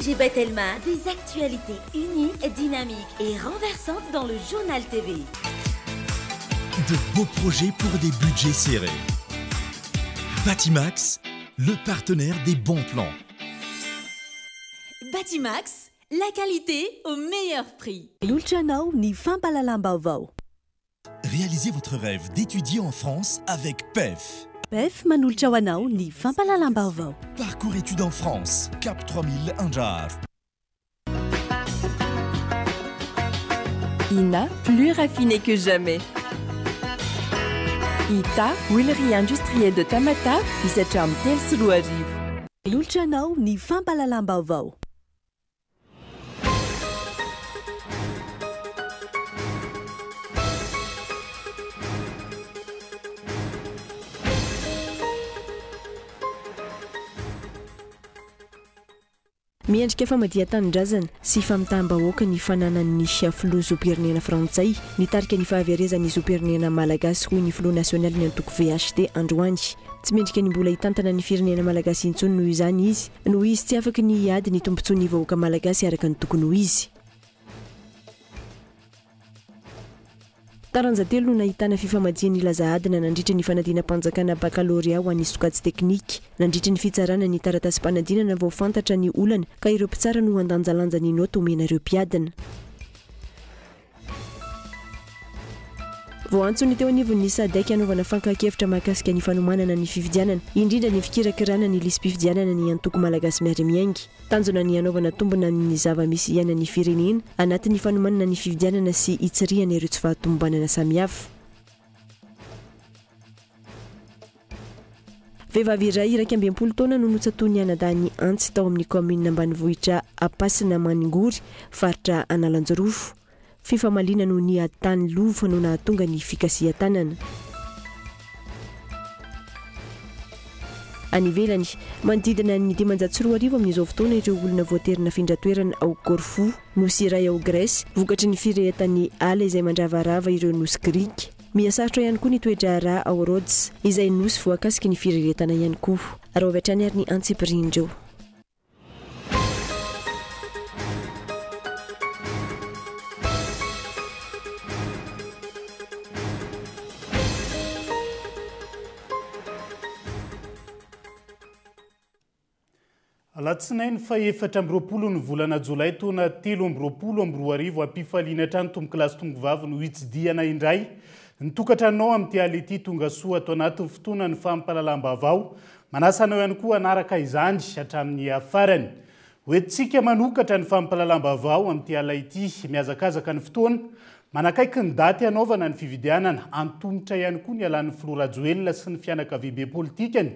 ONG Batelma, des actualités uniques, dynamiques et renversantes dans le Journal TV. De beaux projets pour des budgets serrés. Batimax, le partenaire des bons plans. Batimax, la qualité au meilleur prix. Manolotra anao ny fampahalalam-baovao. Réalisez votre rêve d'étudier en France avec PEF. PEF manolotra ho anao ny fampahalalam-baovao. Parcours études en France, Cap 3000 Andraharo. Ina, plus raffiné que jamais. Ita, huilerie industrielle de Tamatave, misy hatramin'ny 2003. Manolotra anao ny fampahalalam-baovao. Miendrika famadihan-tanindrazana sy famitaham-bahoaka ny fananan'ny filoha zom-pirenena frantsay nitarika ny fahaverezan'ny zom-pirenena malagasy, hoy ny filoha nasionalin'ny antoko VHT androany. Tsy mendrika ny mbola hitantana ny firenena malagasy intsony noho izany izy, noho izy tsy afaky ny hiady ny tombontsoan'ny vahoaka malagasy araka ny tokony ho izy. Taranja telo no nahitana fifamadian'ny laza adina nandritra ny fanadinam-panjakana bakalorea ho an'ny sokajy teknika. Nandritra ny fitsarana ny taratasim-panadinana vao fantatra ny olana ka ireo mpitsara no handanjalanja ny naoty omena ireo mpiadina. Voaantso ny teo anivon'ny Sadec hanaovana fankahan-kevitra mahakasika ny fanomanana ny fifidianana, indrindra ny fikirakirana ny lisi-pifidianana ny antoko Malagasy Miara-Miainga. Tanjona ny hanaovana tombona amin'ny zava-misy iainan'ny firenena anatin'ny fanomanana ny fifidianana sy hitsirihana ireo tsy fahatomombanana samihafa. Vehivavy iray 61 taona no notsatohin'ny anadahiny antsy tao amin'ny kaominina ambanivohitra Ampasina Maningory, faritra Analanjirofo. Fifamaliana noho ny ady tany lova no nahatonga ny fikasihan-tanana. Any ivelany, manodidina ny 2500 amin'izao fotoana ireo olona voatery nafindra toerana ao Corfou, nosy iray ao Grèce, vokatry ny firehetan'ny ala izay mandravarava ireo nosy grika. Miha-sarotra ihany koa ny toe-draharaha ao Rhodes, izay nosy voakasiky ny firehetana ihany koa. Araho avy hatrany ary ny antsipirian'ireo. Alatsinainy fahefatra amby roapolo ny volana jolay taona 2023. Ampifaliana hatrany tompokolahy sy tompokovavy no hitsidihana indray ny tokantranonao amin'ity alina ity. Tonga soa ato anatin'ny fotoana ny fampahalalam-baovao. Manasa anao ihany koa hanaraka izany hatramin'ny farany. Hoentintsika manokatra ny fampahalalam-baovao amin'ity alina ity. Mihazakazaka ny fotoana. Manakaiky ny daty hanaovana ny fifidianana. Antomotra ihany koa ny alan'ny filoha Rajoelina sy ny fianakaviambe politikany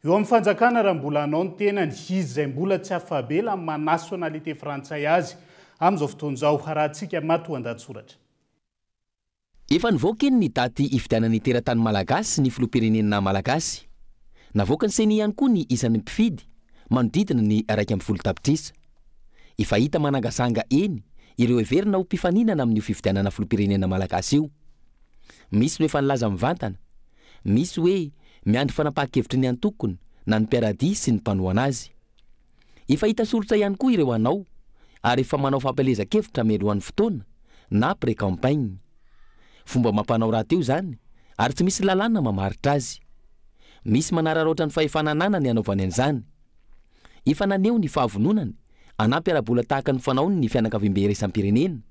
eo amin'ny fanjakana raha mbola hanao ny tenany. Izy izay mbola tsy afa-bela amin'ny maha nationalité frantsay azy amin'izao fotoana izao. Harahantsika matoandahatsoratra. Efa nivoaka iny ny daty hifidianan'ny teratany malagasy ny filoham-pirenena malagasy. Navoakan'ny Ceni ihany koa ny isan'ny mpifidy, manodidina ny 11 tapitrisa. Efa hita manangasanga eny ireo heverina ho mpifaninana amin'io fifidianana filoham-pirenena malagasy io. Misy no efa nilaza mivantana, misy hoe miandry fanapahan-kevitry ny antokony na ny mpiara-dia sy ny mpanohana azy. Efa hita soritra ihany koa ireo hanao ary efa manao fampielezan-kevitra mialohan'ny fotoana na pré-campagne. Fomba amam-panao rahateo izany ary tsy misy lalàna mamaritra azy. Misy manararaotra ny fahefana ananany hanaovany an'izany. Efa naneho ny fahavononany hanampy ara-bola tahaka ny fanaony ny fianakaviambe iraisam-pirenena.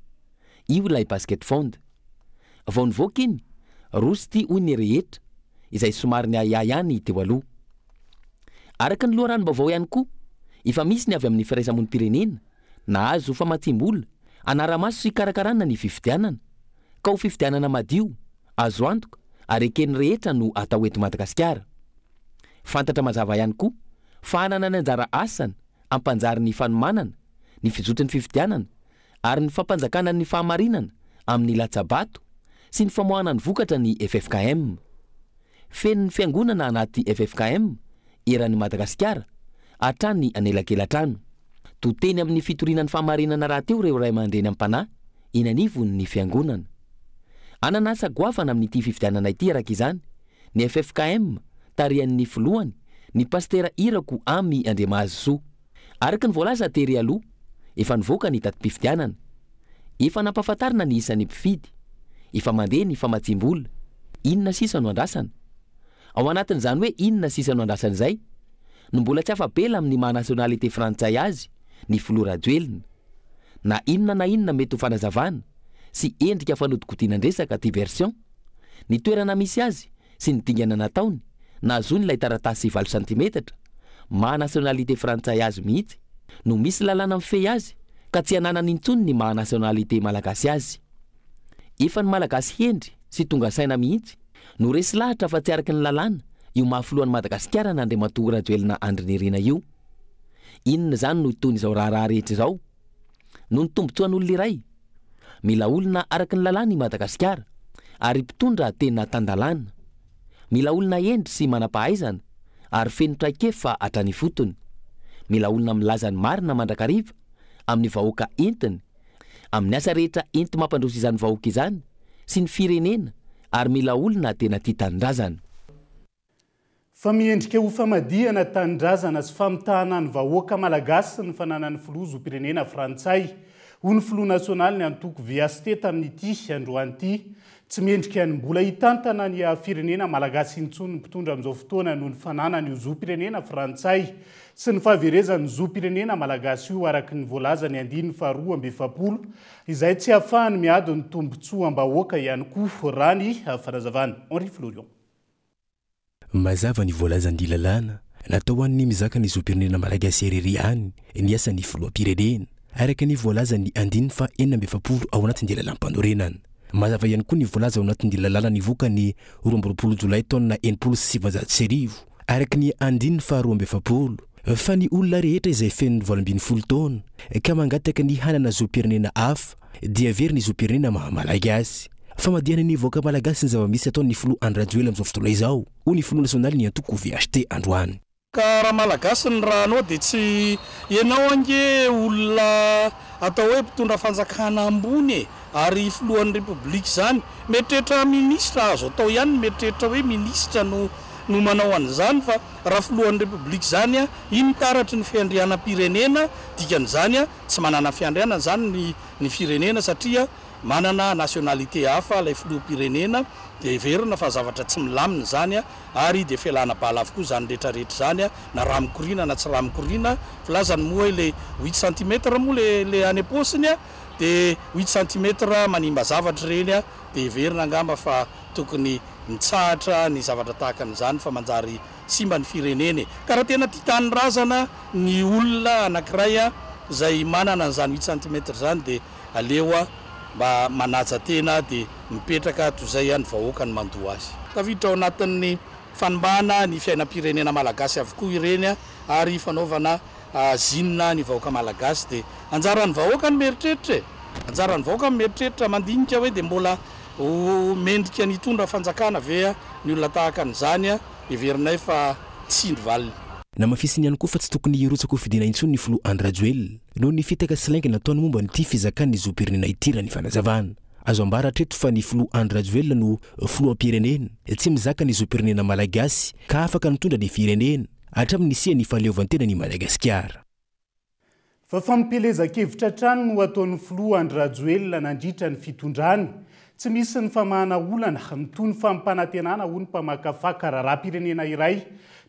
Io ilay basket fund. Vao nivoaka iny, roso ity hoy ny rehetra, izay somary niahiahy ihany teo aloha. Araka ny loharanom-baovao ihany koa, efa misy ny avy amin'ny firaisamonim-pirenena nahazo famatsiam-bola hanara-maso sy hikarakarana ny fifidianana, ka ho fifidianana madio, azo antoka ary eken'ny rehetra no hatao eto Madagasikara. Fantatra mazava ihany koa fa hanana ny anjara asany hampanjary ny fanomanana ny fizotry ny fifidianana ary ny fampanjakana ny fahamarinana amin'ny latsa-bato sy ny famoahana ny vokatra ny ffkm. Feno ny fiangonana anaty ffkm eran'i Madagasikara hatrany anelakelan-trano. To teny amin'ny fitoriana ny fahamarinana rahateo ireo ray aman-dreny am-panahy eny anivon'ny fiangonana. Hanana asa goavana amin'ity fifidianana ity araka izany ny ffkm tarihan'ny filohany, ny Pastera Irako Amy Andriamahazosoa. Araka ny voalaza tery aloha, efa nivoaka ny datim-pifidianana. Efa nampahafantarina ny isan'ny mpifidy. Efa mandeha ny famatsiam-bola. Inona sisa no andrasana? Ao anatin'izany hoe inona sisa no andrasana izay, no mbola tsy afa-bela amin'ny maha nationalité frantsay azy ny filoha Rajoelina. Na inona na inona mety ho fanazavana sy endrika fanodikodinan-dresaka, diversion, ny toerana misy azy sy ny dingana nataony nahazoany ilay taratasy valo santimetatra maha nationalité frantsay azy mihitsy no misy lalàna mifehy azy ka tsy ananany intsony ny maha nationalité malagasy azy. Efa ny malagasy hendry sy tonga saina mihitsy no resy lahatra fa tsy araka ny lalàna io maha filohan'i Madagasikara an'Andriamatoa Rajoelina Andry Nirina io. Inona izany no itony izao raharaha rehetra izao? Noho ny tombontsoan'olona iray? Mila olona araka ny lalàna i Madagasikara, ary mpitondra tena tan-dalàna. Mila olona hendry sy manam-pahaizana ary feno traikefa hatrany ifotony. Mila olona milaza ny marina mandrakariva amin'ny vahoaka entiny, amin'ny asa rehetra enti-mampandroso izany vahoaka izany sy ny firenena ary mila olona tena tia tanindrazana. Fa miendrika ho famadihana tanindrazana sy famitahana ny vahoaka malagasy ny fananan'ny filoha zom-pirenena frantsay, hoy ny filoha nasionalin'ny antoko VHT tamin'ity androany ity. Tsy mendrika ny mbola hitantana ny firenena malagasy intsony ny mpitondra amin'izao fotoana noho ny fananany io zom-pirenena frantsay sy ny fahaverezan'ny zom-pirenena malagasy io araka ny voalazan'ny andininy faharoa 42 izay tsy ahafahany miady ny tombontsoam-bahoaka ihany koa raha ny fanazavana. Henri Florian. Mazava ny voalazan'ny lalàna, natao ho an'ny mizaka ny zom-pirenena malagasy irery ihany ny asan'ny filoham-pirenena, araka ny voalazan'ny andininy faha 46 ao anatin'ny lalàmpanorenana. Mazava ihany koa ny voalaza ao anatin'ny lalàna nivoaka ny 22 jolay taona 1960, araka ny andininy faha 42, fa ny olona rehetra izay feno 18 taona ka mangataka ny hanana zom-pirenena hafa dia very ny zom-pirenena maha malagasy. Famadihana ny vahoaka malagasy ny zava-misy ataon'ny filoha Andry Rajoelina amin'izao fotoana izao, hoy ny filoha nasionalin'ny antoko VHT androany. Ka raha malagasy ny rànao dia tsy ianao ange olona atao hoe mpitondra fanjakana ambony e! ary filohan'ny repoblika izany. Mieritreritra minisitra, azo atao ihany ny mieritreritra hoe minisitra no no manao an'izany fa raha filohan'ny repoblika izany an, iny taratry ny fiandrianam-pirenena, dikan'izany an, tsy manana fiandrianana izany ny ny firenena satria Manana nationalité hafa ilay filoham-pirenena dia heverina fa zavatra tsy milamina izany ary dia fialana bala avokoa izany rehetra rehetra izany na rà mikoriana na tsy rà mikoriana. Filazany moa ilay huit centimètres moa ilay ilay any am-paosiny dia huit centimètres manimba zavatra ireny dia heverina angamba fa tokony mitsahatra ny zavatra tahaka an'izany fa manjary simba ny firenena e! Ka raha tena tia tanindrazana ny olona anankiray izay manana an'izany huit centimètres izany dia Aleo mba manaja tena dia mipetraka toy izay ny vahoaka no mandoa azy. Tafiditra ao anatin'ny fanimbana ny fiainam-pirenena malagasy avokoa ireny ary fanaovana zinona ny vahoaka malagasy dia anjaran'ny vahoaka ny mieritreritra e! Anjaran'ny vahoaka ny mieritreritra mandinika hoe dia mbola ho mendrika ny hitondra fanjakana ve ny olona tahaka an'izany? Heverinay fa tsindry valiny. Namafisiny ihany koa fa tsy tokony hirotsaka ho fidiana intsony ny filoha Andry Rajoelina noho ny fitaka sy lainga nataony momba an'ity fizakan'ny ny zom-pirenena ity raha ny fanazavana. Azo ambara hatreto fa ny filoha Andry Rajoelina no filoham-pirenena tsy mizaka ny zom-pirenena malagasy ka afaka nitondra ny firenena hatramin'ny nisian'ny fahaleovantenan'i Madagasikara. Fa fampielezan-kevitra hatrany no ataon'ny filoha Andry Rajoelina nandritra ny fitondrany. Tsy misy ny famahana olana, mitohy ny fampanantenana hoy ny mpamakafaka raharaham-pirenena iray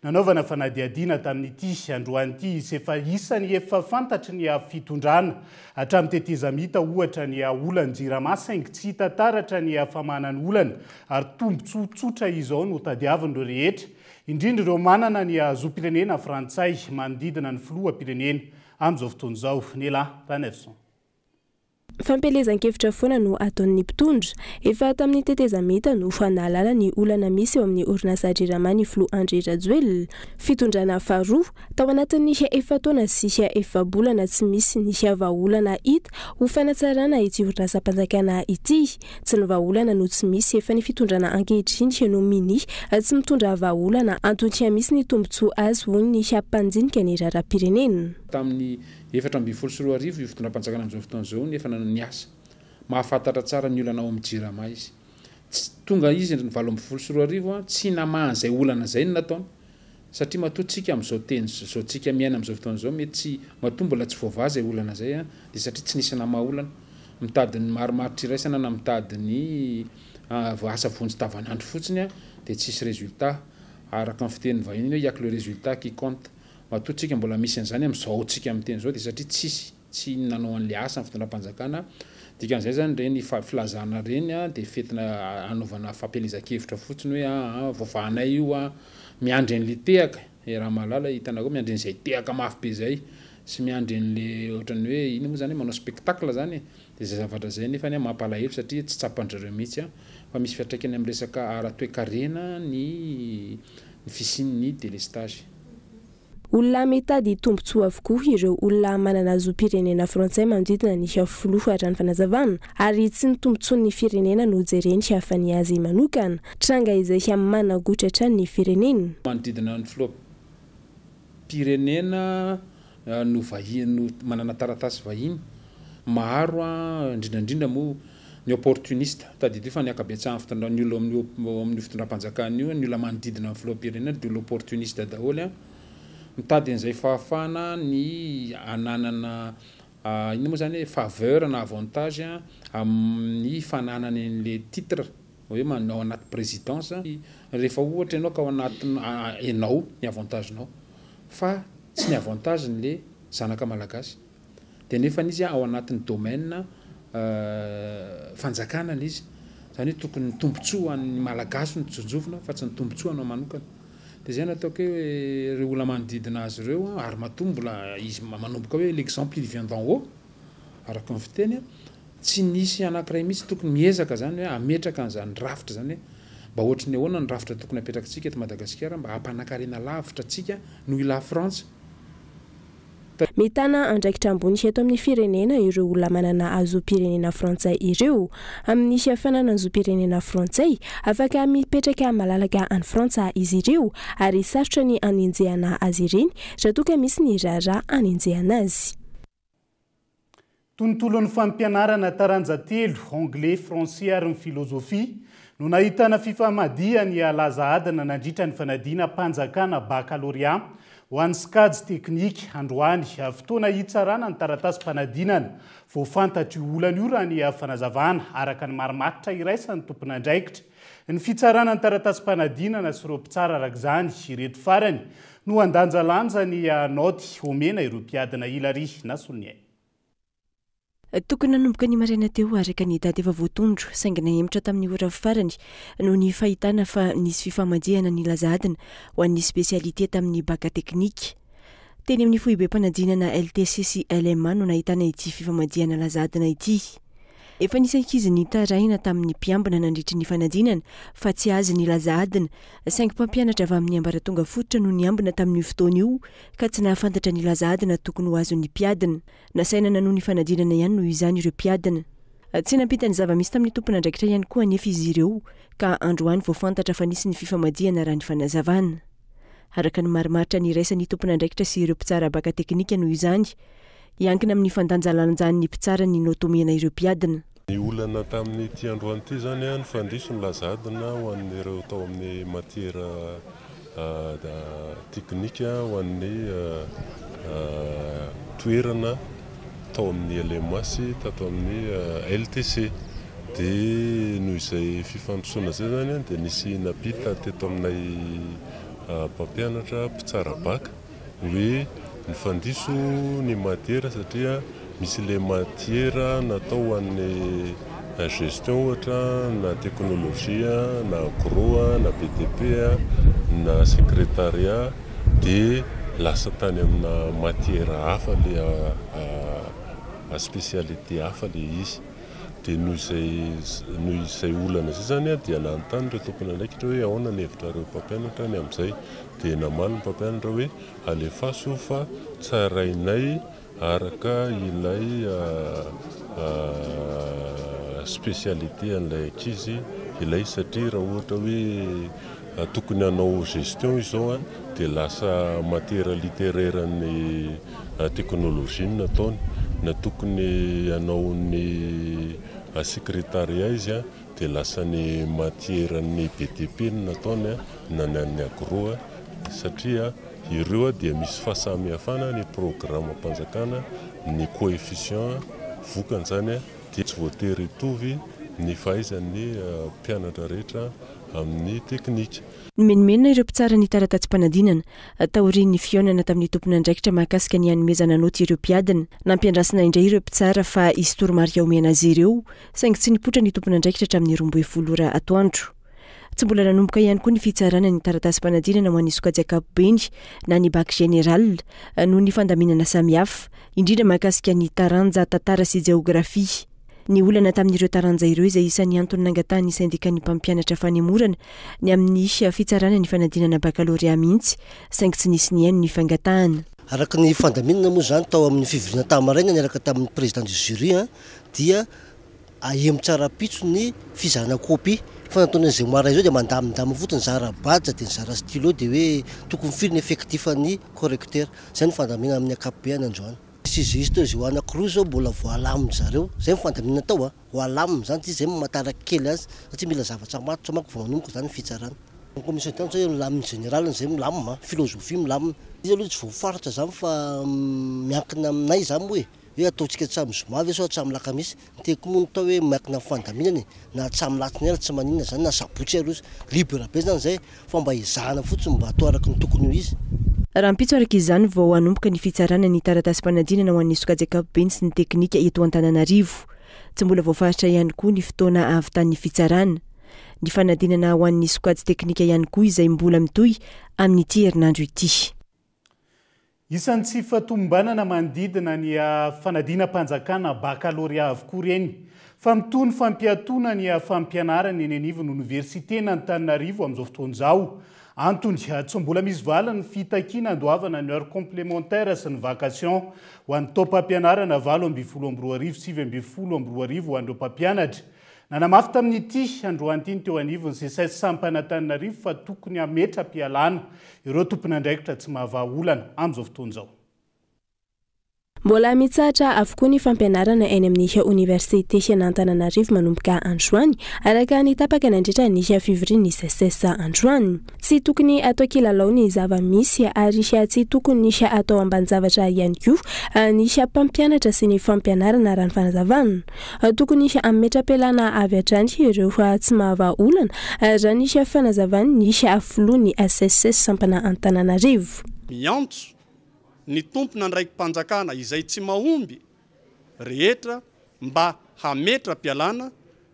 nanaovana fanadihadiana tamin'ity androany ity izy efa isany efa fantatry ny fitondrana hatramin'ny tetezamita ohatra ny olan'ny Jirama saingy tsy hita taratra ny famahana ny olana ary tombontsoa tsotra izao no tadiavin'ireo rehetra Indrindra ireo manana ny zom-pirenena frantsay manodidina ny filoham-pirenena amin'izao fotoana izao. Nela Ranaivoson. Fampielezan-kevitra foana no ataon'ny mpitondra. Efa tamin'ny tetezamita no nahalala ny olana misy eo amin'ny orinasa Jirama ny filoha Andry Rajoelina. Fitondrana faharoa, tao anatin'ny efa-taona sy efa-bolana tsy misy ny vahaolana hita ho fanatsarana ity orinasam-panjakana ity. Tsy ny vahaolana no tsy misy fa ny fitondrana ankehitriny no minia tsy mitondra vahaolana antony misy ny tombontsoa azo hoy ny mpandinika ny raharaham-pirenena. Tamin'ny 2014 io fitondram-panjakana amin'izao fotoana izao no efa nanao ny asa. Mahafantatra tsara ny olana ao amin'ny Jirama izy. Tsy tonga izy ny 2018, tsy namaha an'izay olana izay no nataony. Satria matoa tsika amin'izao teny izao tsika miaina amin'izao fotoana izao mety tsy matoa mbola tsy voavaha izay olana izay an, dia satria tsy nisy namaha olana. Mitady ny marimaritra iraisana na mitady ny asa vonjy tavanandro fotsiny an, dia tsisy résultat. Araka ny fitenin'ny vahiny hoe il y a que le résultat qui compte. Matoa tsika mbola misy an'izany amin'izao tsika miteny izao dia satria tsisy tsy nanao an'ilay asa ny fitondram-panjakana. Dikan'izay izany ireny filazana ireny dia fetina hanaovana fampielezan-kevitra fotsiny hoe aa voavahanay io a, miandry an'ilay tehaka, e raha mahalala hitanareo miandry an'izay tehaka mafy be izay sy miandry an'ilay ohatran'ny hoe inona moa izany hoe manao spectacle izany e, dia izay zavatra izay nefany mampalahelo satria tsy tsapan-dry zareo mihitsy fa misy fiantraikany amin'ny resaka ara-toekarena ny fisian'ny délestage. Olona mitady tombontsoa avokoa ireo olona manana zom-pirenena frantsay manodidina ny filoha raha ny fanazavana, ary tsy ny tombontsoan'ny firenena no jereny fa ny azy manokana, tranga izay managotra hatrany ny firenena. Manodidina ny filoham-pirenena no vahiny no manana taratasy vahiny maro, indrindra indrindra moa ny opportuniste, tadidio fa ny ankabetsahan'ny fitondra ny olona ao amin'io fitondram-panjakana io, ny olona manodidina ny filoham-pirenena dia olona opportuniste daholo, mitady an'izay fahafahana ny hananana inona moa izany hoe faveur na avantage amin'ny fananany an'ilay titre hoe ao anaty présidence, rehefa ohatra ianao ka ao anatina ianao ny avantage-nao fa tsy ny avantage-n'ilay zanaka malagasy. Dia nefany izy ao anatin'ny domaine fanjakana ilay izy. Izany hoe tokony ny tombontsoa ho an'ny Malagasy no tsinjovina fa tsy ny tombontsoa anao manokana. Dia izay no ataoko hoe ireo olona manodidina azy ireo ary matoa mbola izy manomboka hoe l'exemple il vient d'en haut araka ny fiteny, tsy nisy anankiray mihitsy tokony miezaka izany hoe hametraka an'izany rafitra izany hoe mba ohatry ny ahoana ny rafitra tokony hapetrakitsika eto Madagasikara mba hampanankarena lavitra antsika noho i Lafrantsa. Mitana andraikitra ambony eto amin'ny firenena ireo olona manana zom-pirenena frantsay ireo. Amin'ny fananany zom-pirenena frantsay, afaka mipetraka malalaka any Frantsa izy ireo ary sarotra ny hanenjehana azy ireny raha toa ka misy ny raharaha hanenjehana azy. Tontolon'ny fampianarana taranja telo, anglais, français ary ny filozofia, no nahitana fifamadihany laza adina nandritra ny fanadinam-panjakana bakalorea ho an'ny sokajy teknika androany. Fotoana hitsarana ny taratasim-panadinana vao fantatra io olana io raha ny fanazavana araka ny marimaritra iraisan'ny tompon'andraikitra. Ny fitsarana ny taratasim-panadinana sy ireo mpitsara araka izany, ireto farany, no handanjalanja ny naoty omena ireo mpiadina Hilary Nasoloniaina. Tokony nanomboka ny maraina teo araka ny daty efa voatondro, saingy nahemotra tamin'ny ora farany noho ny fahitana fa nisy fifamadihana ny laza adina ho an'ny spécialité tamin'ny baka teknika. Teny amin'ny foibem-panadinana LTC sy LMA no nahitana ity fifamadihana laza adina ity. Efa nisy ankizy nitaraina tamin'ny mpiambina nandritry ny fanadinana fa tsy azy ny laza adina, saingy mpampianatra avy amin'ny ambaratonga fototra no niambina tamin'io fotoana io ka tsy nahafantatra ny laza adina tokony ho azon'ny mpiadina. Nasaina nanohy ny fanadinana ihany noho izany ireo mpiadina. Tsy nampita ny zava-misy tamin'ny tompon'andraikitra ihany koa anefa izy ireo ka androany vao fantatra fa nisy ny fifamadihana raha ny fanazavana. Araka ny marimaritra niraisan'ny tompon'andraikitra sy ireo mpitsara baka teknika noho izany, hiankina amin'ny fandanjalanjan'ny mpitsara ny naoty omena ireo mpiadina. Ny olana tamin'ity androany ity izany, nifandiso ny laza adina ho an'ireo tao amin'ny matiera teknika ho an'ny toerana tao amin'ny LMA sy tato amin'ny LTC. Dia noho izay fifandisoana izay izany dia nisy nampita teto aminay mpampianatra mpitsara baka hoe nifandiso ny matière satria misy ilay matière natao ho an'ny gestion ohatra na technologie na agro na BTP na secrétariat dia lasa tany amina matière hafa ilay spécialité hafa ilay izy. Dia noho izay noho izay olana izay izany dia nanontany ireo tompon'andraikitra hoe ahoana ny hevitrareo mpampianatra ny amin'izay. Dia namaly ny mpampianatra hoe alefaso fa tsarainay araka ilay spécialité an'ilay ankizy ilay izy satria raha ohatra hoe tokony hanao gestion izy izao dia lasa matière littéraire ny technologie no nataony, na tokony hanao ny secrétariat izy dia lasa ny matière ny BTP no nataony na ny an'ny agro. satria ireo dia misy fahasamihafana ny programam-panjakana, ny coefficient vokany izany dia tsy voatery hitovy ny fahaizan'ny mpianatra rehetra amin'ny teknika. Nimenomenona ireo mpitsara ny taratasim-panadinana, taorian'ny fihaonana tamin'ny tompon'andraikitra mahakasika ny hanomezana naoty ireo mpiadina. Nampiandrasina indray ireo mpitsara fa hisy toromarika omena azy ireo, saingy tsy nipoitra ny tompon'andraikitra hatramin'ny 12 ora atoandro. Tsy mbola nanomboka ihany koa ny fitsarana ny taratasim-panadinana ho an'ny sokajy ankapobeny na ny bac général, noho ny fandaminana samihafa, indrindra mahakasika ny taranja tantara sy jeografia. Ny olana tamin'ireo taranja ireo izay isan'ny antony nangatahan'ny sendikan'ny mpampianatra fanemorana ny amin'ny fitsarana ny fanadinana bakalorea mihitsy saingy tsy nisy nihaino ny fangatahana. Araka ny fandaminana moa izany tao amin'ny fivoriana tamin'ny maraina niaraka tamin'ny président du jury dia ahemotra rahampitso ny fizarana copie fa nataony an'izay maraina izao dia mandamindamina fotsiny nizara badge dia nizara stylo dia hoe tokony firy ny effectif an'ny correcteur. Izay ny fandaminana amin'ny ankapobeny androany. Tsy juste izy io anakiroa zao mbola voalaminy zareo, zay ny fandaminana atao a, voalaminy zany ty zay no mahatara kely azy satria mila zavatra matotra manko vao manomboka zany ny fitsarana. Ny commission interne zao milamina général zay milamina a, philosophie milamina, izy aloha tsy voafaritra zany fa miankina aminay zany moa e, hoe ataontsika hatramin'ny zoma ve sa hatramin'ny lakamisy, Ny tiako moa no atao hoe miankina amin'ny fandaminana e, na hatramin'ny latsinainy ary tsy maninona izany na sabotsy ary ozy, libre be izany izay fa mba ezahana fotsiny mba atao araka ny tokony ho izy. Rahampitso araka izany vao hanomboka ny fitsarana ny taratasim-panadinana ho an'ny sokajy ankapobeny sy ny teknika eto Antananarivo. Tsy mbola voafaritra ihany koa ny fotoana hahavitan'ny fitsarana. Ny fanadinana ho an'ny sokajy teknika ihany koa izay mbola mitohy amin'ity herinandro ity. Isan'ny tsy fahatomombanana manodidina ny fanadinam-panjakana bakalorea avokoa ireny fa mitohy ny fampiatoana ny fampianarana eny anivon'ny oniversiten'Antananarivo amin'izao fotoana izao. Antony, tsy mbola misy valiny ny fitakiana handoavana ny heures complémentaires sy ny vacation ho an'ny taom-pampianarana 2018 2019 ho an'ireo mpampianatra. Nanamafy tamin'ity androany ity ny teo anivon'ny Seces Sampan'Antananarivo fa tokony hametra-pialana ireo tompon'andraikitra tsy mahavaha olana amin'izao fotoana izao. Mbola mitsahatra avokoa ny fampianarana eny amin'ny Oniversiten'Antananarivo manomboka androany, araka ny tapaka nandritra ny fivorian'ny Seces androany. Tsy tokony atao kilalao ny zava-misy ary tsy tokony atao ambanin-javatra ihany koa ny mpampianatra sy ny fampianarana raha ny fanazavana. Tokony hametra-pialana avy hatrany ireo tsy mahavaha olana, raha ny fanazavan'ny filohan'ny SECES sampana Antananarivo. Miantso ny tompon'andraiki-panjakana izay tsy mahomby rehetra mba hametra-pialana,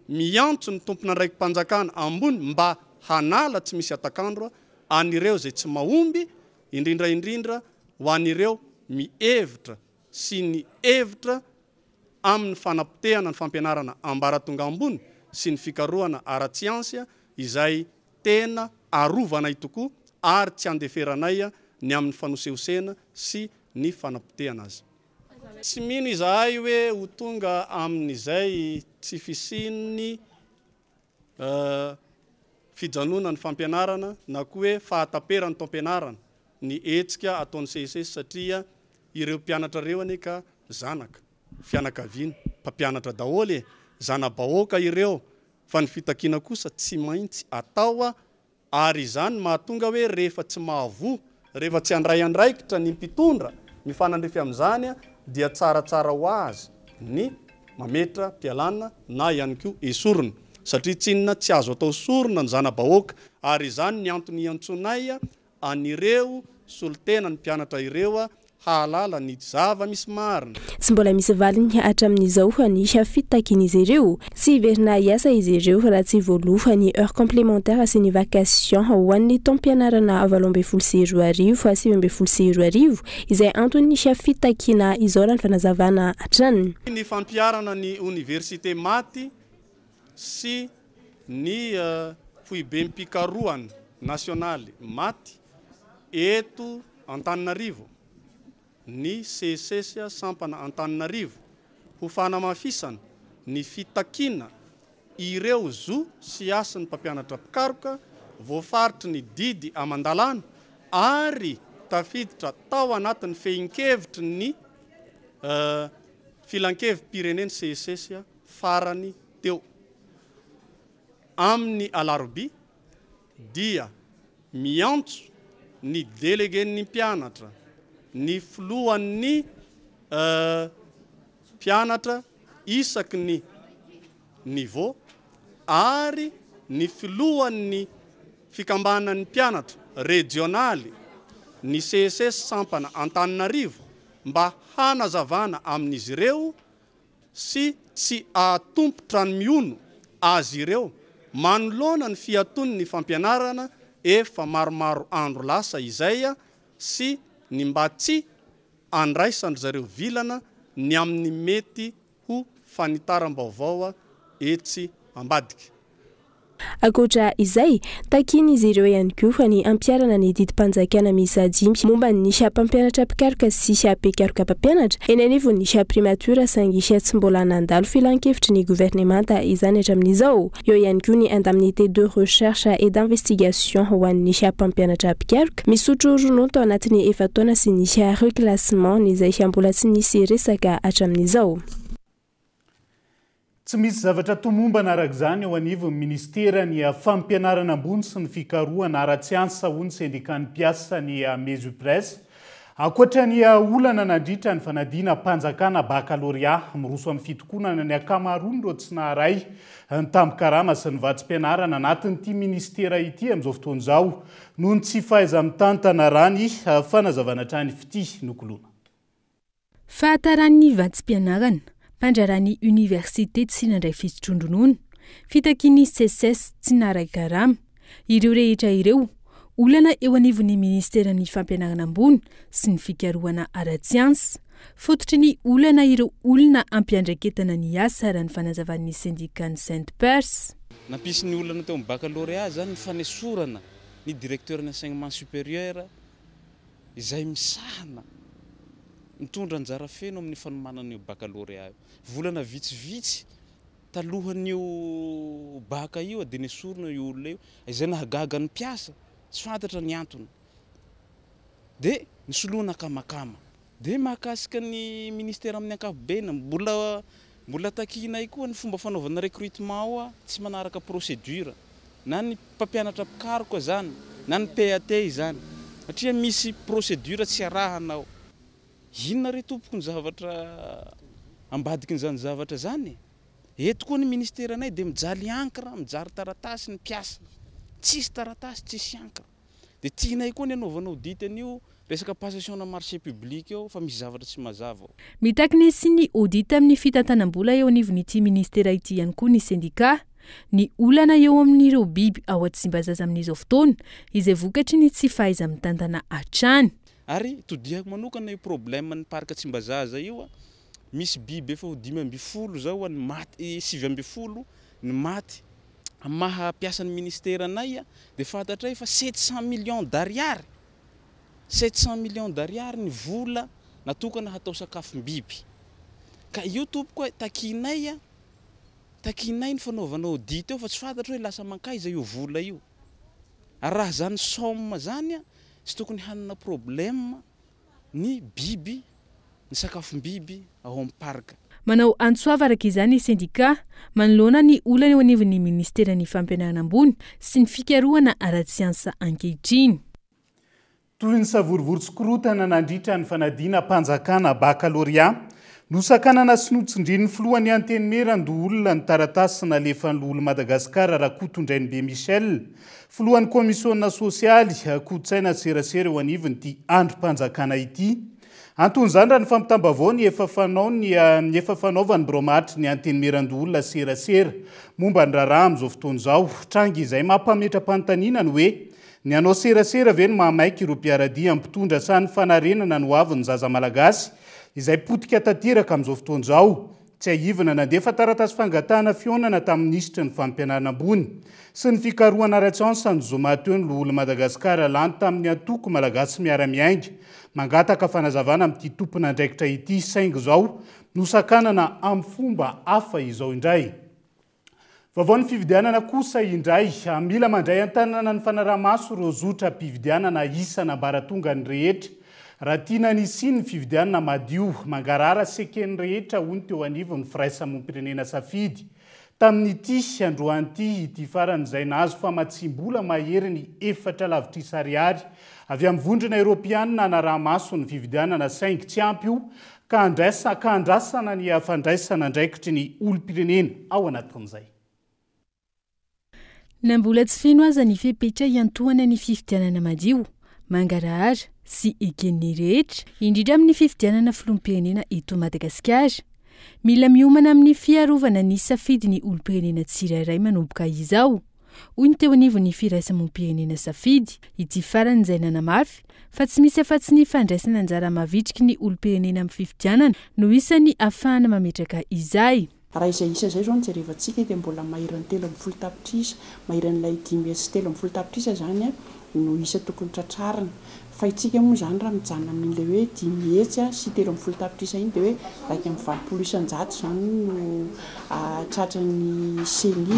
miantso ny tompon'andraiki-panjakana ambony mba hanala tsy misy hatak'andro an'ireo izay tsy mahomby, indrindra indrindra ho an'ireo mihevitra sy ny hevitra amin'ny fanapotehana ny fampianarana ambaratonga ambony sy ny fikarohana ara-tsiansa izay tena arovanay tokoa ary tsy andeferanay ny amin'ny fanosehosena sy ny fanapotehana azy. Tsy mino izahay hoe ho tonga amin'izay tsy fisian'ny fijanonan'ny fampianarana na koa hoe fahataperan'ny taom-pianarana ny hetsika ataon'ny CSS satria ireo mpianatra ireo anie ka zanaka, fianakaviana, mpampianatra daholo e! Zana-bahoaka ireo fa ny fitakiana kosa tsy maintsy atao Ary izany no mahatonga hoe rehefa tsy mahavoa, rehefa tsy handray andraikitra ny mpitondra mifanandrify amin'izany dia tsaratsara ho azy ny mametra-pialana na ihany koa esorina satria tsinona tsy azo atao sorona ny zana-bahoaka ary izany ny antony iantsoanay an'ireo solontenan'ny mpianatra ireo hahalala ny zava-misy marina. Tsy mbola misy valiny hatramin'izao ny fitakian'izy ireo. Tsy hiverina hiasa izy ireo raha tsy voaloa ny heures complémentaires sy ny vacation ho an'ny taom-pianarana 2018 2019 izay anton'ny fitakiana izao raha ny fanazavana hatrany. Ny fampiharana ny oniversite maty sy ny foibem-pikarohana nasionaly maty eto Antananarivo, ny Seces sampana Antananarivo, ho fanamafisana ny fitakiana ireo zo sy hasin'ny mpampianatra mpikaroka voafaritry ny didy aman-dalàna ary tafiditra tao anatin'ny fehin-kevitry ny Filankevi-pirenen'ny Seces farany teo. Amin'ny alarobia dia miantso. ny delegen'ny mpianatra, ny filohan'ny mpianatra isaky ny niveau ary ny filohan'ny fikambanan'ny mpianatra rejionaly, ny CSS sampana Antananarivo mba hanazavana amin'izy ireo sy tsy ahatompo-trano-mihono azy ireo manoloana ny fiatoan'ny fampianarana efa maromaro andro lasa izay sy ny mba tsy andraisan-dry zareo vilana ny amin'ny mety ho fanitaram-baovao etsy ambadika. Ankoatra izay, takian'izy ireo ihany koa ny hampiharana ny didim-panjakana miisa dimy momba ny mpampianatra mpikaroka sy mpikaroka mpampianatra eny anivon'ny Primature saingy tsy mbola nandalo filankevitry ny governemanta izany hatramin'izao. Eo ihany koa ny indemnité de recherche et d'investigation ho an'ny mpampianatra mpikaroka misotro ronono tao anatin'ny efa-taona sy ny reclassement izay mbola tsy nisy resaka hatramin'izao. Tsy misy zavatra tomombana araka izany eo anivon'ny ministeran'ny fampianarana ambony sy ny fikarohana ara-tsiansa, hoy ny sendikan'ny mpiasa ny Mesupres. Ankoatra ny olana nandritra ny fanadinam-panjakana bakalorea, miroso amin'ny fitokonana ny ankamaroan'ireo tsy naharay ny tambin-karama sy ny vatsim-pianarana anatin'ity ministera ity amin'izao fotoana izao noho ny tsy fahaiza-mitantana raha ny fanazavana hatrany Fitia Nokoloana. Fahataran'ny vatsim-pianarana, mpandraharahan'ny oniversite tsy nandray fisotroan-dronono, fitakian'ny Seces tsy naharay karama. Ireo rehetra ireo, olana eo anivon'ny minisiteran'ny fampianarana ambony sy ny fikarohana ara-tsiansa. Fototry ny olana ireo olona ampiandraiketana ny asa raha ny fanazavan'ny sendikan'ny Sendpers. Nampisy ny olana teo amin'ny baccalauréat izany ny fanesorana ny directeur ny enseignement supérieur izay misahana mitondra anjara feno amin'ny fanomanana io baccalauréat io. Volana vitsivitsy talohan'io bac io dia nesorina io olona io, izay nahagaga ny mpiasa, tsy fantatra ny antony. Dia nisoloana akamakama. Dia mahakasika ny ministera amin'ny ankapobeny, mbola mbola takianay koa ny fomba fanaovana recrutement ao tsy manaraka procédure, na ny mpampianatra mpikaroka izany, na ny PAT izany, satria misy procédure tsy arahana ao. Inona re tompoko ny zavatra ambadikin'izany zavatra izany e? Eto koa ny ministeranay dia mijaly encre, mijary taratasy ny mpiasa. Tsisy taratasy, tsisy encre. Dia tianay koa ny hanaovana audit an'io resaka passation-na marché public io fa misy zavatra tsy mazava ao. Mitaky ny hisian'ny audit amin'ny fitantanam-bola eo anivon'ity minisitera ity ihany koa ny sendikà. Ny olana eo amin'ireo biby ao Tsimbazaza amin'izao fotoana, izay vokatry ny tsy fahaiza-mitantana hatrany. Ary todihako manokana io problème ny parc Tsimbazaza io, misy biby efa ho 15 zao ny maty, 19 ny maty Amin'ny maha mpiasan'ny ministera anay dia fantatray fa 700 millions d'ariary, 700 millions d'ariary ny vola natokana hatao sakafom-biby. Ka io tompoko a, takianay, takianay ny fanaovana audit eo fa tsy fantatro hoe lasa mankaiza io vola io. Ary raha zany somme zany tsy tokony hanana problème ny biby, ny sakafom-biby ao amin'ny parc. Manao antso avo araka izany ny sendikà manoloana ny olana eo anivon'ny minisiteran'ny fampianarana ambony sy ny fikarohana ara-tsiansa ankehitriny. Toy ny savorovoro sy korontana nandritra ny fanadinam-panjakana bakalorea, nosakanana sy notsindrin'ny filohan'ny Antenimierandoholona ny taratasy nalefan'ny loholon'i Madagasikara Rakotondrainibe Michel, Filohan'ny Kaomisiona sosialy, kolontsaina sy serasera eo anivon'ity andrim-panjakana ity. Anton'izany raha ny fampitam-baovao ny efa fanaony ny efa fanaovan'ny birao maharitry ny Antenimierandoholona serasera momba ny raharaha amin'izao fotoana izao. Tranga izay mampametra-panontaniana ny hoe ny hanao serasera ve no mahamaika ireo mpiara-dia amin'ny mpitondra sa ny fanarenana ny hoavin'ny zaza malagasy izay potika tanteraka amin'izao fotoana izao. Tsiahivina, nandefa taratasy fangatahana fihaonana tamin'ny minisitry ny Fampianarana ambony sy ny fikarohana ara-tsiansa ny zoma teo ny loholon'i Madagasikara lany tamin'ny antoko Malagasy Miara-Miainga. Mangataka fanazavana amin'ity tompon'andraikitra ity saingy izao nosakanana amin'ny fomba hafa izao indray. Vaovaon'ny fifidianana kosa indray, mila mandray an-tanana ny fanaraha-maso ireo zotram-pifidianana isan'ambaratonga ny rehetra raha tiana ny hisian'ny fifidianana madio, mangarahara sy eken'ny rehetra, hoy ny teo anivon'ny firaisamonim-pirenena Safidy. Tamin'ity androany ity, ity farany izay nahazo famatsiam-bola maherin'ny efatra lavitrisa ariary avy amin'ny Vondrona Eoropeanina hanaraha-maso ny fividianana saingy tsy ampy io ka ka andrasana ny fandraisana andraikitry ny olom-pirenena ao anatin'izay. Na mbola tsy feno aza ny fepetra hiantohana ny fifidianana madio, mangarahara sy eken'ny rehetra, indrindra amin'ny fifidianana filoham-pirenena eto Madagasikara. Mila miomana amin'ny fiarovana ny safidy ny olom-pirenena tsirairay manomboka izao, hoy ny teo anivon'ny firaisamonim-pirenena Safidy, ity farany izay nanamafy fa tsy misy afa-tsy ny fandraisana anjara mavitriky ny olom-pirenena amin'ny fifidianana no isan'ny ahafahana mametraka izay. Raha izay isa izay izao no jerevantsika dia mbola maherin'ny 13 tapitrisa, maherin'ilay 513 tapitrisa izany no isa tokony tratrarina. Fa itsika moa izany raha mijanona amin'ilay hoe 513 tapitrisa iny dia hoe 81% izany no tratran'ny ceni.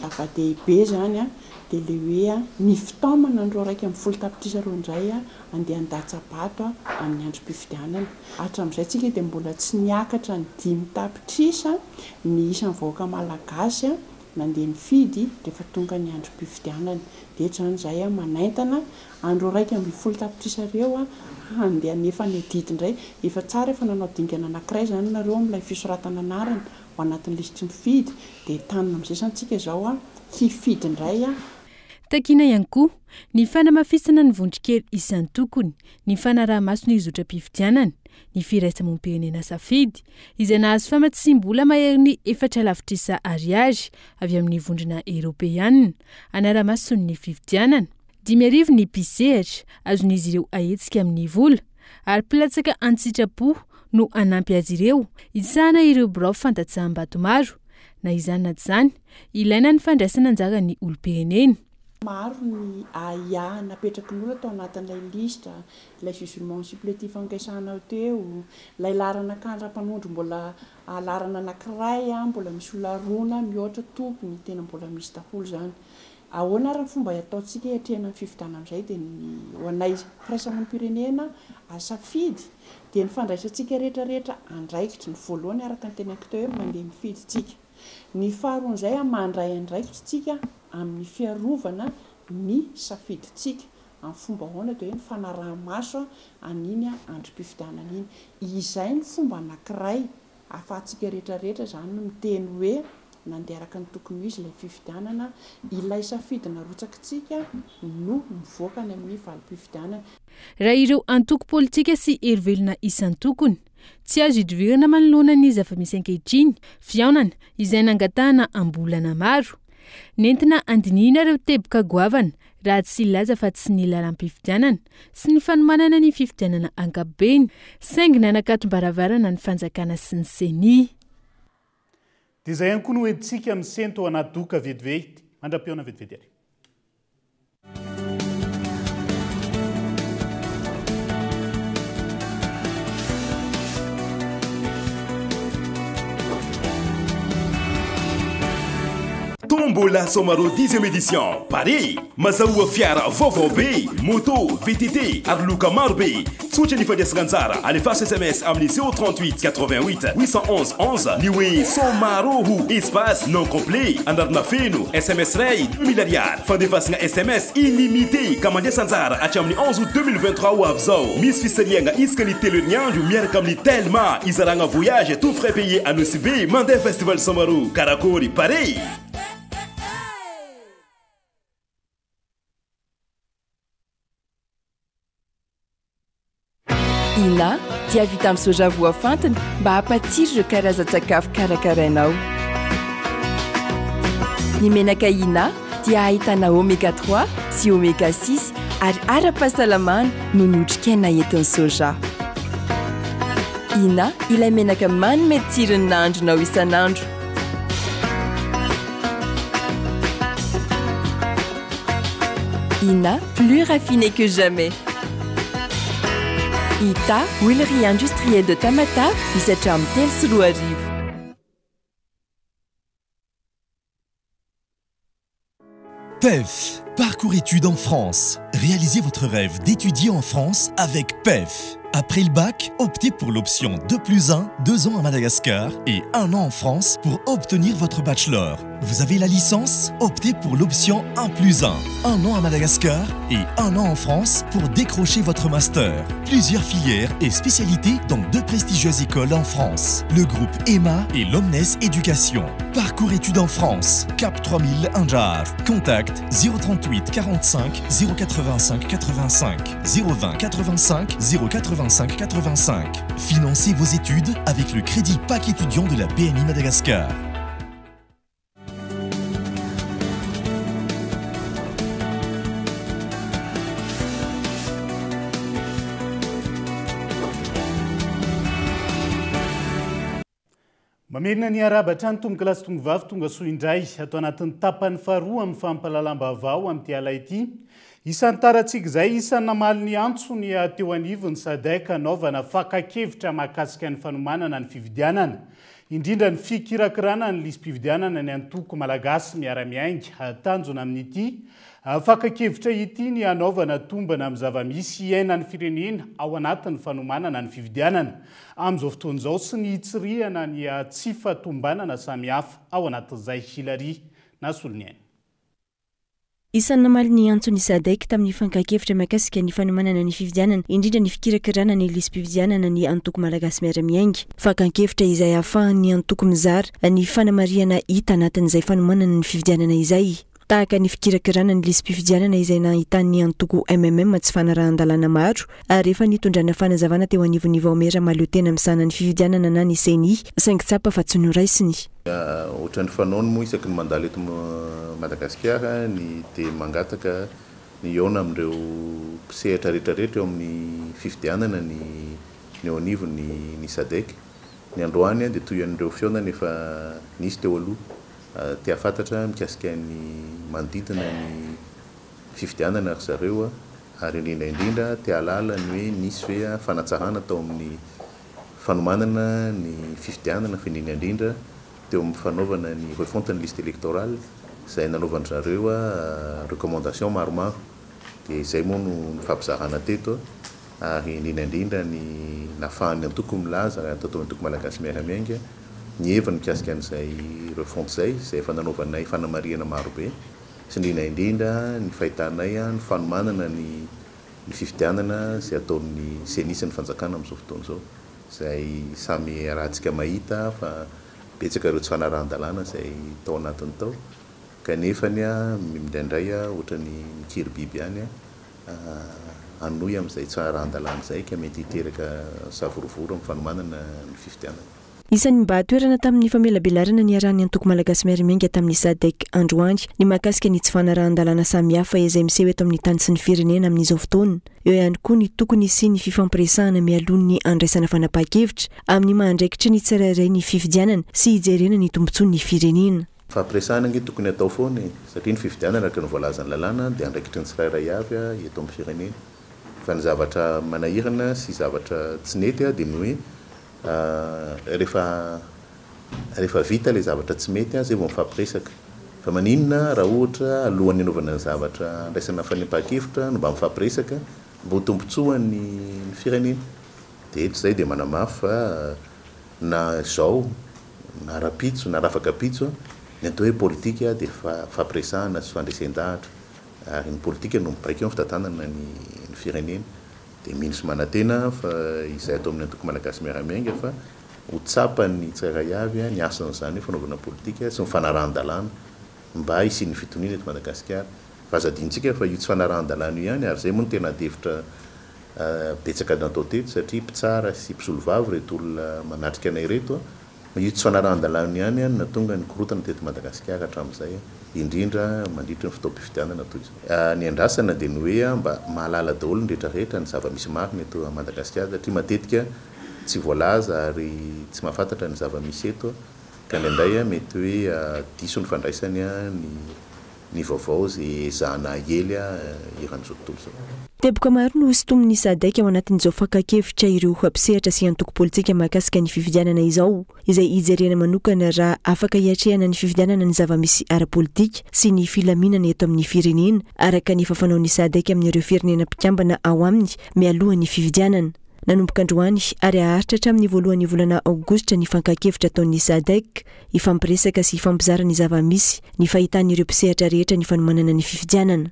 Zava-dehibe izany dia ilay hoe ny fitaomana an'ireo 11 tapitrisa ireo indray handeha handatsa-bato amin'ny androm-pifidianana. Hatramin'izay tsika dia mbola tsy niakatra ny dimy tapitrisa ny isan'ny vahoaka malagasy nandeha nifidy rehefa tonga ny androm-pifidianana. Dia eto izany izahay manaintana an'ireo 11 tapitrisa ireo handeha hanefa ny adidy indray. Efa tsara efa nanao dingana anankiray izany nareo amin'ilay fisoratana anarana ho anatin'ny lisitry ny mpifidy dia entanina amin'izay izany tsika izao hifidy indray. Takiana ihany koa ny fanamafisana ny vondron-kery isan-tokony, ny fanaraha-maso ny zotram-pifidianana, ny firaisamoam-pirenena Safidy, izay nahazo famatsiam-bola maherin'ny efatra lavitrisa ariary avy amin'ny Vondrona Eoropeanina, hanara-maso ny fifidianana. 5000 ny mpisehatra azon'izy ireo ahetsika amin'ny vola, ary mpilatsaka an-tsitrapo no hanampy azy ireo hisahana ireo birao fandatsaham-bato maro. Na izany na tsy izany, ilaina ny fandraisana anjaran'ny olom-pirenena. Maro ny ahiahy napetraky ny olona tao anatin'ilay lisitra, ilay jugement supplétif ankesanao teo, ilay laharana kandram-panondro mbola laharana anankiray mbola misy olona roa na mihoatra tompony, tena mbola misy daholo izany. Ahoana ary ny fomba ataontsika hiatrehana ny fifidianana amin'izay dia ny ho anay firaisamonim-pirenena safidy dia ny fandraisantsika rehetra rehetra andraikitra, ny voalohany araka ny teneniko teo hoe mandeha mifidy tsika, ny faharoan'izay mandray andraikitra tsika amin'ny fiarovana ny safidintsika amin'ny fomba ahoana dia hoe ny fanaraha-maso an'iny andrim-pifidianana iny. Izay ny fomba anankiray ahafahantsika rehetra rehetra izany miteny hoe nandeha araka ny tokony ho izy ilay fifidianana, ilay safidy narotsakitsika no mivoaka any amin'ny valim-pifidianana. Raha ireo antoko politika sy hery velona isan-tokony, tsy azo idivirana manoloana ny zava-misy ankehitriny, fihaonana izay nangatahana am-bolana maro. Nentina handinihina ireo teboka goavana raha tsy hilaza fa tsy ny lalam-pifidianana sy ny fanomanana ny fifidianana ankapobeny, saingy nanakatom-baravarana ny fanjakana sy ny Ceni. Dia izay ihany koa no entintsika misento anaty doka vetivety. Mandra-pihaona vetivety ary. Tombola Somaro dixième édition, Paris, Mazahoa fiara vaovao be, moto, VTT ary loka maro be. Tsotra ny fandraisana anjara, alefaso sms amin'ny 038 88 811 11 ny hoe Somaro ho espace nom complet, anarana feno, sms iray 2000 ariary. Fandefasana sms illimité ka mandraisa anjara hatramin'ny 11 août 2023 ho avy izao. Misy fisarihana isaka ny telo herinandro miaraka amin'ny Telma, izaragna voyage tout frais payé à Nosy Be mandeha festival Somaro. Karakôry, pare! Ina dia vita amin'ny soja voafantina mba hampatsiro ireo karazan-tsakafo karakarainao. Ny menaka Ina dia ahitana oméga 3 sy oméga 6 ary ara-pahasalamana noho ny otrikaina entin'ny soja. Ina ilay menaka manome tsiro ny nahandronao isan'andro. Ina, plus raffiné que jamais. Ita, huilerie industrielle de Tamatave, misy hatramin'ny 2003. PEF, parcours études en France. Réalisez votre rêve d'étudier en France avec PEF. Après le bac, optez pour l'option 2 plus 1, 2 ans à Madagascar et 1 an en France pour obtenir votre bachelor. Vous avez la licence? Optez pour l'option 1 plus 1, 1 an à Madagascar et 1 an en France pour décrocher votre master. Plusieurs filières et spécialités dans deux prestigieuses écoles en France. Le groupe EMA et l'Omnes Éducation. Parcours études en France, Cap 3000 Anjar. Contact 038 45 085 85 020 85 085 85. Financez vos études avec le crédit Pack étudiant de la BNI Madagascar. Mamerina ny arahaba hatrany tompokolahy sy tompokovavy tonga soa indray ato anatin'ny tapany faharoa amin'ny fampahalalam-baovao amin'ity ala ity. Isan'ny tarantsika izay isan'ny namaly ny antso ny teo anivon'ny Sadec hanaovana fakan-kevitra mahakasika ny fanomanana ny fifidianana, indrindra ny fikirakirana ny lisi-pifidianana ny antoko Malagasy Miara-Miainga. Tanjona amin'ity fakan-kevitra ity ny hanaovana tombana amin'ny zava-misy iainan'ny firenena ao anatin'ny fanomanana ny fifidianana amin'izao fotoana izao sy ny hitsirihana ny tsy fahatomombanana samihafa ao anatin'izay. Hilary Nasoloniaina. Isan'ny namaly ny antson'ny Sadec tamin'ny fankahan-kevitra mahakasika ny fanomanana ny fifidianana, indrindra ny fikirakirana ny lisi-pifidianana ny antoko Malagasy Miara-Miainga. Fakan-kevitra izay ahafahan'ny antoko mizara ny fanamarihana hita anatin'izay fanomanana ny fifidianana izay. Tahaka ny fikirakirana ny lisi-pifidianana izay nahitan'ny antoko mmm tsy fanarahan-dalàna maro ary efa nitondrana fanazavana teo anivon'ny vaomiera mahaleo tena misahana ny fifidianana na ny Ceni saingy tsapa fa tsy noraisiny. Ohatran'ny fanaony moa isaky ny mandalo eto Madagasikara ny dia mangataka ny hihaona amin'ireo mpisehatra rehetrarehetra eo amin'ny fifidianana ny ny eo anivon'ny ny Sadec. Ny androany dia toy an'ireo fihaonana efa nisy teo aloha. Te hahafantatra mikasika ny manodidina ny fifidianana ry zareo ary indrindra indrindra te hahalala ny hoe nisy ve fanatsarana tao amin'ny fanomanana ny fifidianana fa indrindra indrindra teo amin'ny fanaovana ny refonte ny liste électorale izay nanaovan-dry zareo recommandation maromaro dia izay moa no nifampizarana teto ary indrindra indrindra ny nahafahan'ny antoko milaza, raha ny tato amin'ny antoko Malagasy Miara-Miainga, ny heviny mikasika an'izay refonte izay, izay efa nanaovanay fanamarihana marobe, sy indrindra indrindra ny fahitanay ny fanomanana ny ny fifidianana izay ataon'ny Ceni sy ny fanjakana amin'izao fotoana izao, izay samy iarahantsika mahita fa betsaka ireo tsy fanarahan-dalàna izay tao anatiny tao, kanefany indraindray ohatran'ny mikiry biby ihany hanohy amin'izay tsy arahan-dalàna izay ka mety hiteraka savorovoro amin'ny fanomanana ny fifidianana. Isan'ny nibahan-toerana tamin'ny famelabelarana niarahan'ny antoko Malagasy Miara-Miainga tamin'ny Sadec androany ny mahakasika ny tsy fanarahan-dalàna samihafa izay miseho eto amin'ny tany sy ny firenena amin'izao fotoana. Eo ihany koa ny tokony hisian'ny fifampiresahana mialoha ny handraisana fanapahan-kevitra amin'ny maha andraikitry ny tsirairay ny fifidianana sy hijerena ny tombontsoan'ny firenena. Fampiresahana ange tokony atao foana e, satria ny fifidianana araka ny voalazan'ny lalàna dia andraikitry ny tsirairay avy eto amin'ny firenena. Fa ny zavatra manahirana sy zavatra tsy nety dia ny hoe rehefa rehefa vita ilay zavatra tsy mety izay vao mifampiresaka. Fa maninona raha ohatra alohan'ny hanaovana ny zavatra handraisana fanepahan-kevitra no mba mifampiresaka mba ho tombontsoan'ny firenena. Dia eto izay dia manamafy fa na izao na rahampitso na rafakapitso, ny atao hoe politika dia fampiresahana sy fandresen-dahatra, ary ny politika no mibaiko amin'ny fitantanana ny firenena. Dia mino sy manantena aho fa izay atao amin'ny antoko Malagasy Miara-Miainga fa ho tsapan'ny tsirairay avy ny hasin'izany hoe fanaovana politika sy ny fanarahan-dalàna mba hisian'ny fitoniana eto Madagasikara. Fa aza adinontsika fa io tsy fanarahan-dalàna io ihany, ary izay moa no tena adihevitra Betsaka natao teto satria mpitsara sy mpisolovava ireto olona manatrika anay ireto. Io tsy fanarahan-dalàna io ihany no nahatonga ny korontana teto Madagasikara hatramin'izay, indrindra mandritra ny fotoam-pifidianana toy izao. Ny andrasana dia ny hoe mba mahalala daholo ny rehetra rehetra ny zava-misy marina eto Madagasikara satria matetika tsy voalaza ary tsy mahafantatra ny zava-misy eto ka indraindray mety hoe diso ny fandraisany ny ny vaovao izay ezahana ahely eran'izao tontolo izao. Teboka maro no hosintomin'ny Sadec ao anatin'izao fakan-kevitra ireo mpisehatra sy antoko politika mahakasika ny fifidianana izao, izay hijerena manokana raha afaka hiatrehana ny fifidianana ny zava-misy ara-politika sy ny filaminana eto amin'ny firenena, araka ny efa fanaon'ny Sadec amin'ireo firenena mpikambana ao aminy mialoha ny fifidianana. Nanomboka androany ary haharitra hatramin'ny voalohan'ny volana aogositra ny fankan-kevitra ataon'ny Sadec, hifampiresaka sy hifampizara ny zava-misy, ny fahitan'ireo mpisehatra rehetra ny fanomanana ny fifidianana.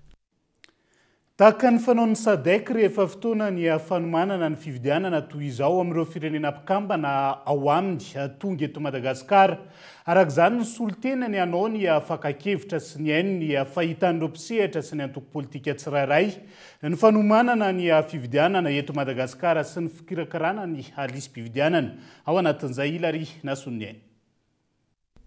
Tahaka ny fanaon'ny Sadec rehefa fotoana ny fanomanana ny fifidianana toy izao amin'ireo firenena mpikambana ao aminy tonga eto Madagasikara. Araka izany, ny solontenany hanao ny fakan-kevitra sy nihaino ny fahitan'ireo mpisehatra sy ny antoko politika tsirairay ny fanomanana ny fifidianana eto Madagasikara sy ny fikirakirana ny lisi-pifidianana. Ao anatin'izay, Hilary Nasoniaina.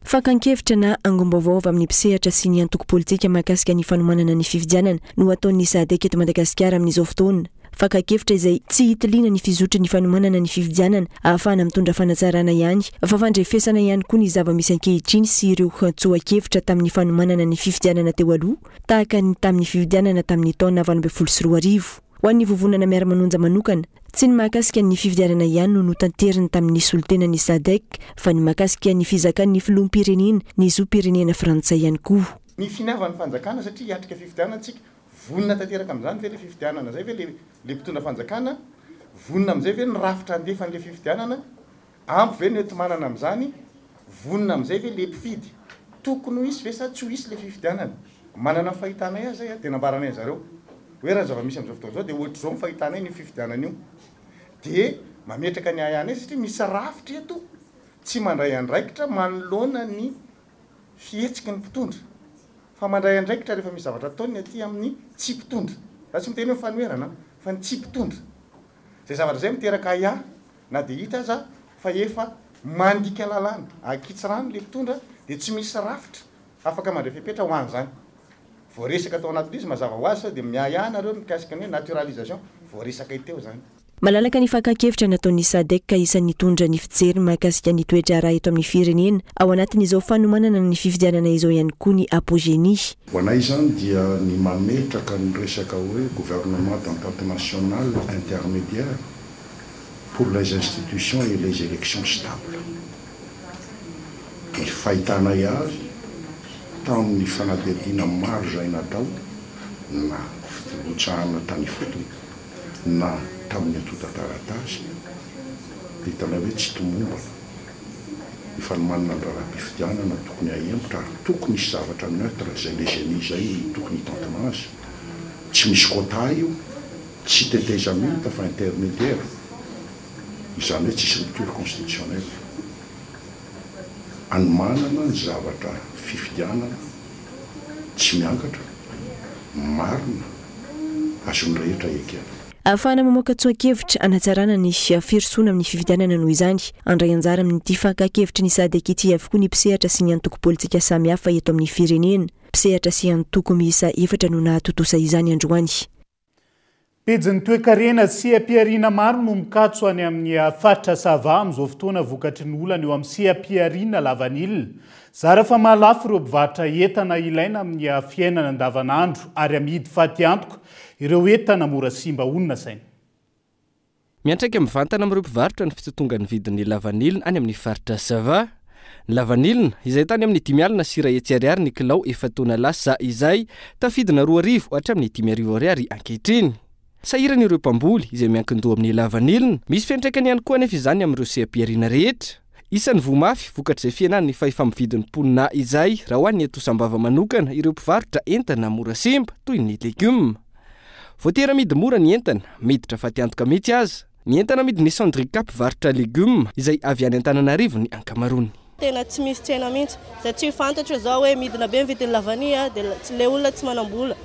Fakan-kevitra na angom-baovao avy amin'ny mpisehatra sy ny antoko politika mahakasika ny fanomanana ny fifidianana no ataon'ny Sadec eto Madagasikara amin'izao fotoana. Fakan-kevitra izay tsy hitiliana ny fizotry ny fanomanana ny fifidianana ahafahana mitondra fanatsarana ihany fa fandrefesana ihany koa ny zava-misy ankehitriny sy ireo tsoa-kevitra tamin'ny fanomanana ny fifidianana teo aloha tahaka ny tamin'ny fifidianana tamin'ny taona 2018. Ho an'ny Vovonana Miara-manonja manokana, tsy ny mahakasika ny fifidianana ihany no notanteriny tamin'ny solontenan'ny Sadec fa ny mahakasika ny fizakan'ny filoham-pirenena ny zom-pirenena frantsay ihany koa. Ny finiavan'ny fanjakana satria hiatrika fifidianana tsika, vonona tanteraka amin'izany ve le fifidianana zay ve le le mpitondra fanjakana, vonona amin'izay ve ny rafitra handefa an'le fifidianana, Ampy ve ny enti-manana amin'izany? Vonona amin'izay ve le mpifidy? Tokony ho hisy ve sa tsy ho hisy le fifidianana? Manana ny fahitanay azy zay dia nambaranay an'zareo hoe raha ny zava-misy amin'izao fotoana izao dia ohatr'izao ny fahitanay an'io fifidianana io. Dia mametraka ny ahiahinay satria misy rafitra eto tsy mandray andraikitra manoloana ny fihetsiky ny mpitondra fa mandray andraikitra rehefa misy zavatra ataony ny aty amin'ny tsy mpitondra. Za tsy miteny hoe fanoherana fa ny tsy mpitondra. Izay zavatra izay miteraka ahiahy Na dia hita aza fa efa mandika lalàna ankitsirano ilay mpitondra dia tsy misy rafitra afaka mandray fepetra ho an'izany. Voaresaka tao anatin'ilay izy mazava ho azy sao dia miahiahy nareo mikasika ny hoe naturalisation, voaresakay teo izany. Malalaka ny fakan-kevitra nataon'ny Sadec ka isan'ny nitondra ny fijeriny mahakasika ny toe-draharaha eto amin'ny firenena ao anatin'izao fanomanana ny fifidianana izao ihany koa ny Apogenie. Ho anay izany dia ny mametraka ny resaka hoe gouvernement d'entente nationale intermédiaire pour les institutions et les élections stables. Ny fahitanay azy tamin'ny fanadihadiana maro izay natao na firotsahana tany ifotony na tamin'ny antontan-taratasy dia hitanay hoe tsy tomombana ny fanomanana ny raharaham-pifidianana tokony hahemotra ary tokony hisy zavatra neutre izay le génie izay no tokony hitantana azy. Tsy misy quota io. Tsy tetezamita fa intermédiaire, izany hoe tsisy rupture constitutionnelle. Anomanana ny zavatra fifidianana tsy miangatra, marina, azon'ny rehetra ekena. Ahafahana mamoaka tsoa-kevitra hanatsarana ny firosoana amin'ny fifidianana noho izany. Handray anjara amin'ity fakan-kevitry ny Sadec ity avokoa ny mpisehatra sy ny antoko politika samihafa eto amin'ny firenena. Mpisehatra sy antoko miisa efatra no nahatontosa izany androany. Pejin'ny toekarena, Seha-pihariana maro no mikatso any amin'ny faritra Sava amin'izao fotoana vokatry ny olana eo amin'ny seha-pihariana lavanila. Zara fa mahalafo ireo mpivarotra entana ilaina amin'ny fiainana andavanandro ary amidy fatiantoka ireo entana mora simba honina saina. Miantraika mivantana amin'ireo mpivarotra ny fitotongan'ny vidin'ny lavanilina any amin'ny faritra Sava. Ny lavanilina, izay tany amin'ny 550 ariary ny kilao efa-taona lasa izay, tafidina 2000 hatramin'ny 5000 ariary ankehitriny. Sahirana ireo mpamboly, izay miankin-doha amin'ny lavanilina. Misy fiantraikany ihany koa anefa izany amin'ireo seha-pihariana rehetra. Isan'ny voa mafy vokatr'izay fihenan'ny fahefa-mividin'ny mponina izay, raha ho an'ny eto Sambava manokana, ireo mpivarotra entana mora simba, toy ny legioma. Voatery amidy mora ny entana, miditra fatiantoka mihitsy aza. Ny entana amidin'ny Sandrica mpivarotra legioma, izay avy any Antananarivo ny ankamaroany. Tena tsy misy tsena mihitsy, satria fantatro izao hoe midina be ny vidin'ny lavania dia le olona tsy manam-bola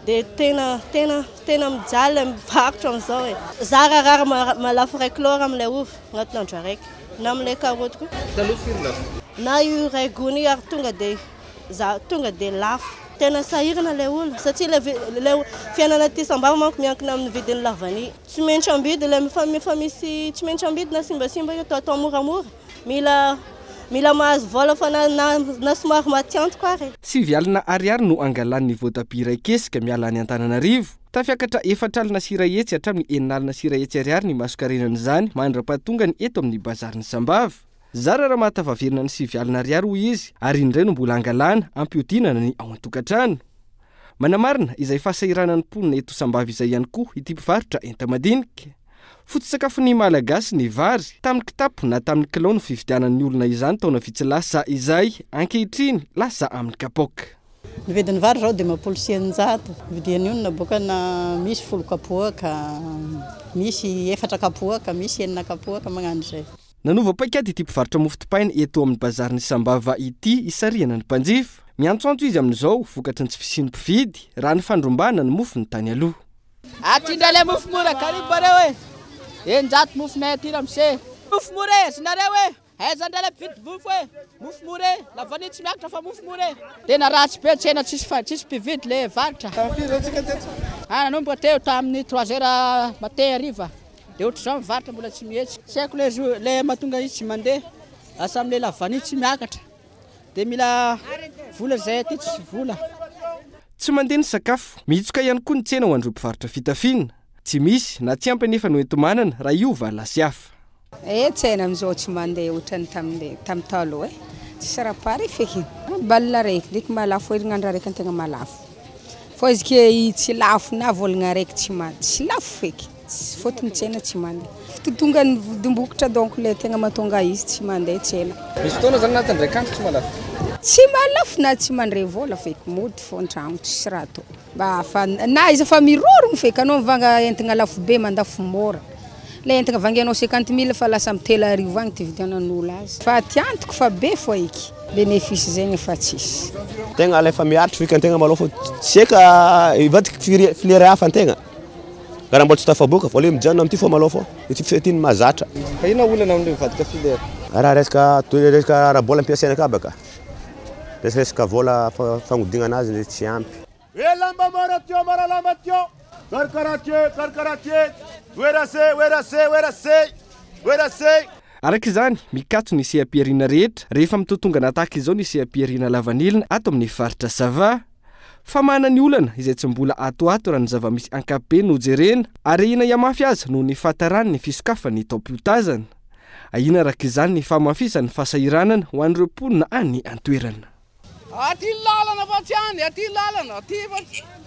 dia tena tena tena mijaly ilay mivarotra amin'izao e. Zara rary mahalafo iray kilao raha amin'ilay ovy agnatin'ny andro araiky na amin'ilay karaoty koa. Taloha firy lafo? Na io iray gony io ary tonga dia Za tonga dia lafo. Tena sahirana ilay olona satria ilay ilay fiainana aty Sambava manko miankina amin'ny vidin'ny lavania. Tsy maintsy ambidy ilay efa efa misy tsy maintsy ambidy na simbasimba io atao atao moramora. Mila mila mahazo vola fa na na na somary maty antoka ary e. 9 alina ariary no angalan'ny voatabia iray kesika miala any Antananarivo. Tafiakatra 140 hatramin'ny 160 ariary ny masonkarenan'izany mandra-pahatongany eto amin'ny bazarin'i Sambava. Zara raha mahatafaverina ny 9 alina ariary hoy izy ary iny indray no mbola angalana ampihodinana ny ao an-tokantrano. Manamarina izay fahasahiranan'ny mponina eto Sambava izay ihany koa ity mpivarotra enta-madinika. Foto-tsakafon'ny Malagasy ny vary, tamin'ny kitapo na tamin'ny kilao no fividianan'ny olona izany taona vitsy lasa izay, ankehitriny lasa amin'ny kapoaka. Ny vidin'ny vary izao 650, vidian'ny olona boka na misy 10 kapoaka, misy 4 kapoaka, misy 6 kapoaka magnano izay. Nanova paikady ity mpivarotra mofo dipaina eto amin'ny bazarin'i Sambava ity hisarihana ny mpanjifa. Miantsoantso izy amin'izao vokatry ny tsy fisian'ny mpividy raha ny fandrombahana ny mofony tany aloha. Aty indray ilay mofo mora karibo areo e! 600 mofonay aty ramose. Mofo mora e, azonareo e! Aiza indray ilay mpividy mofo e! Mofo mora e! Lavanille tsy miakatra fa mofo mora e! Tena ratsy be tsena tsisy fa tsisy mpividy le varotra. Tamin'ny firy zao tsika teto? Ah nanomboka teo tamin'ny trois heures matin hariva de ohatr'izao ny varotra mbola tsy mihetsika. Tsy haiko le zo le mahatonga izy tsy mandeha, lasa amle lavanille tsy miakatra. Dia mila vola izay aty tsisy vola. Tsy mandeha ny sakafo. Mihitsoka ihany koa ny tsena ho an'ireo mpivarotra fitafiana. Tsy misy na tsy ampy anefa no enti-manana raha hiova lasy hafa. Eh tsena amizao tsy mandeha otrany tamle tam taloha eh tsisy raha pare feky bal araiky ndraiky mahalafo herignandro araiky antegna mahalafo fô izy ke i tsy lafo na volagna araiky tsy ma tsy lafo feky fôtony tsena tsy mandeha Fitotongan'ny vodim-bokotra donc le tegna mahatonga izy tsy mandeha tsena. Misy fotoana zany anatin'ny iraika andro tsy mahalafo? Tsy mahalafo na tsy mandray vola feky mody fô an-tragno tsisy raha atao. Mba fa na izy efa mirorogno feky anao mivanga entagna lafo be mandafo môra. Le entagna vangainao cinquante mille fa lasa amy 3000 agny ty ividianan'olo azy. Fa ty antoko fa be fô eky. Bénéfice zegny efa tsisy. Tegna alefa miaritry feky antegna malôha fô tsy haika hivadiky filière hafa antegna. Raha mbola tsy tafaboaka vao le mijanona amin'ity fô malôha fô ity ity no mahazatra. Fa inona olana amin'ilay mivadika filière? Raha resaka resaka ara-bola ampiasaina ka baka resaka vola fagnodignana azy tsy ampy. Elamba mora teo mora lamba teo Karkaratie karkaratie Werase werase werase werase. Araka izany, mikatso ny seha-pihariana rehetra rehefa mitotongana tahaka izao ny seha-pihariana lavanilina ato amin'ny faritra Sava. Famahana ny olana izay tsy mbola ato ato raha ny zava-misy ankapobeny no jerena, ary ahiana hihamafy aza noho ny fahataran'ny fisokafan'ny taom-piotazana. Ahiana araka izany ny fahamafisan'ny fahasahiranana ho an'ireo mponina any an-toerana. Aty lalana fa tsy any, aty lalana, aty fa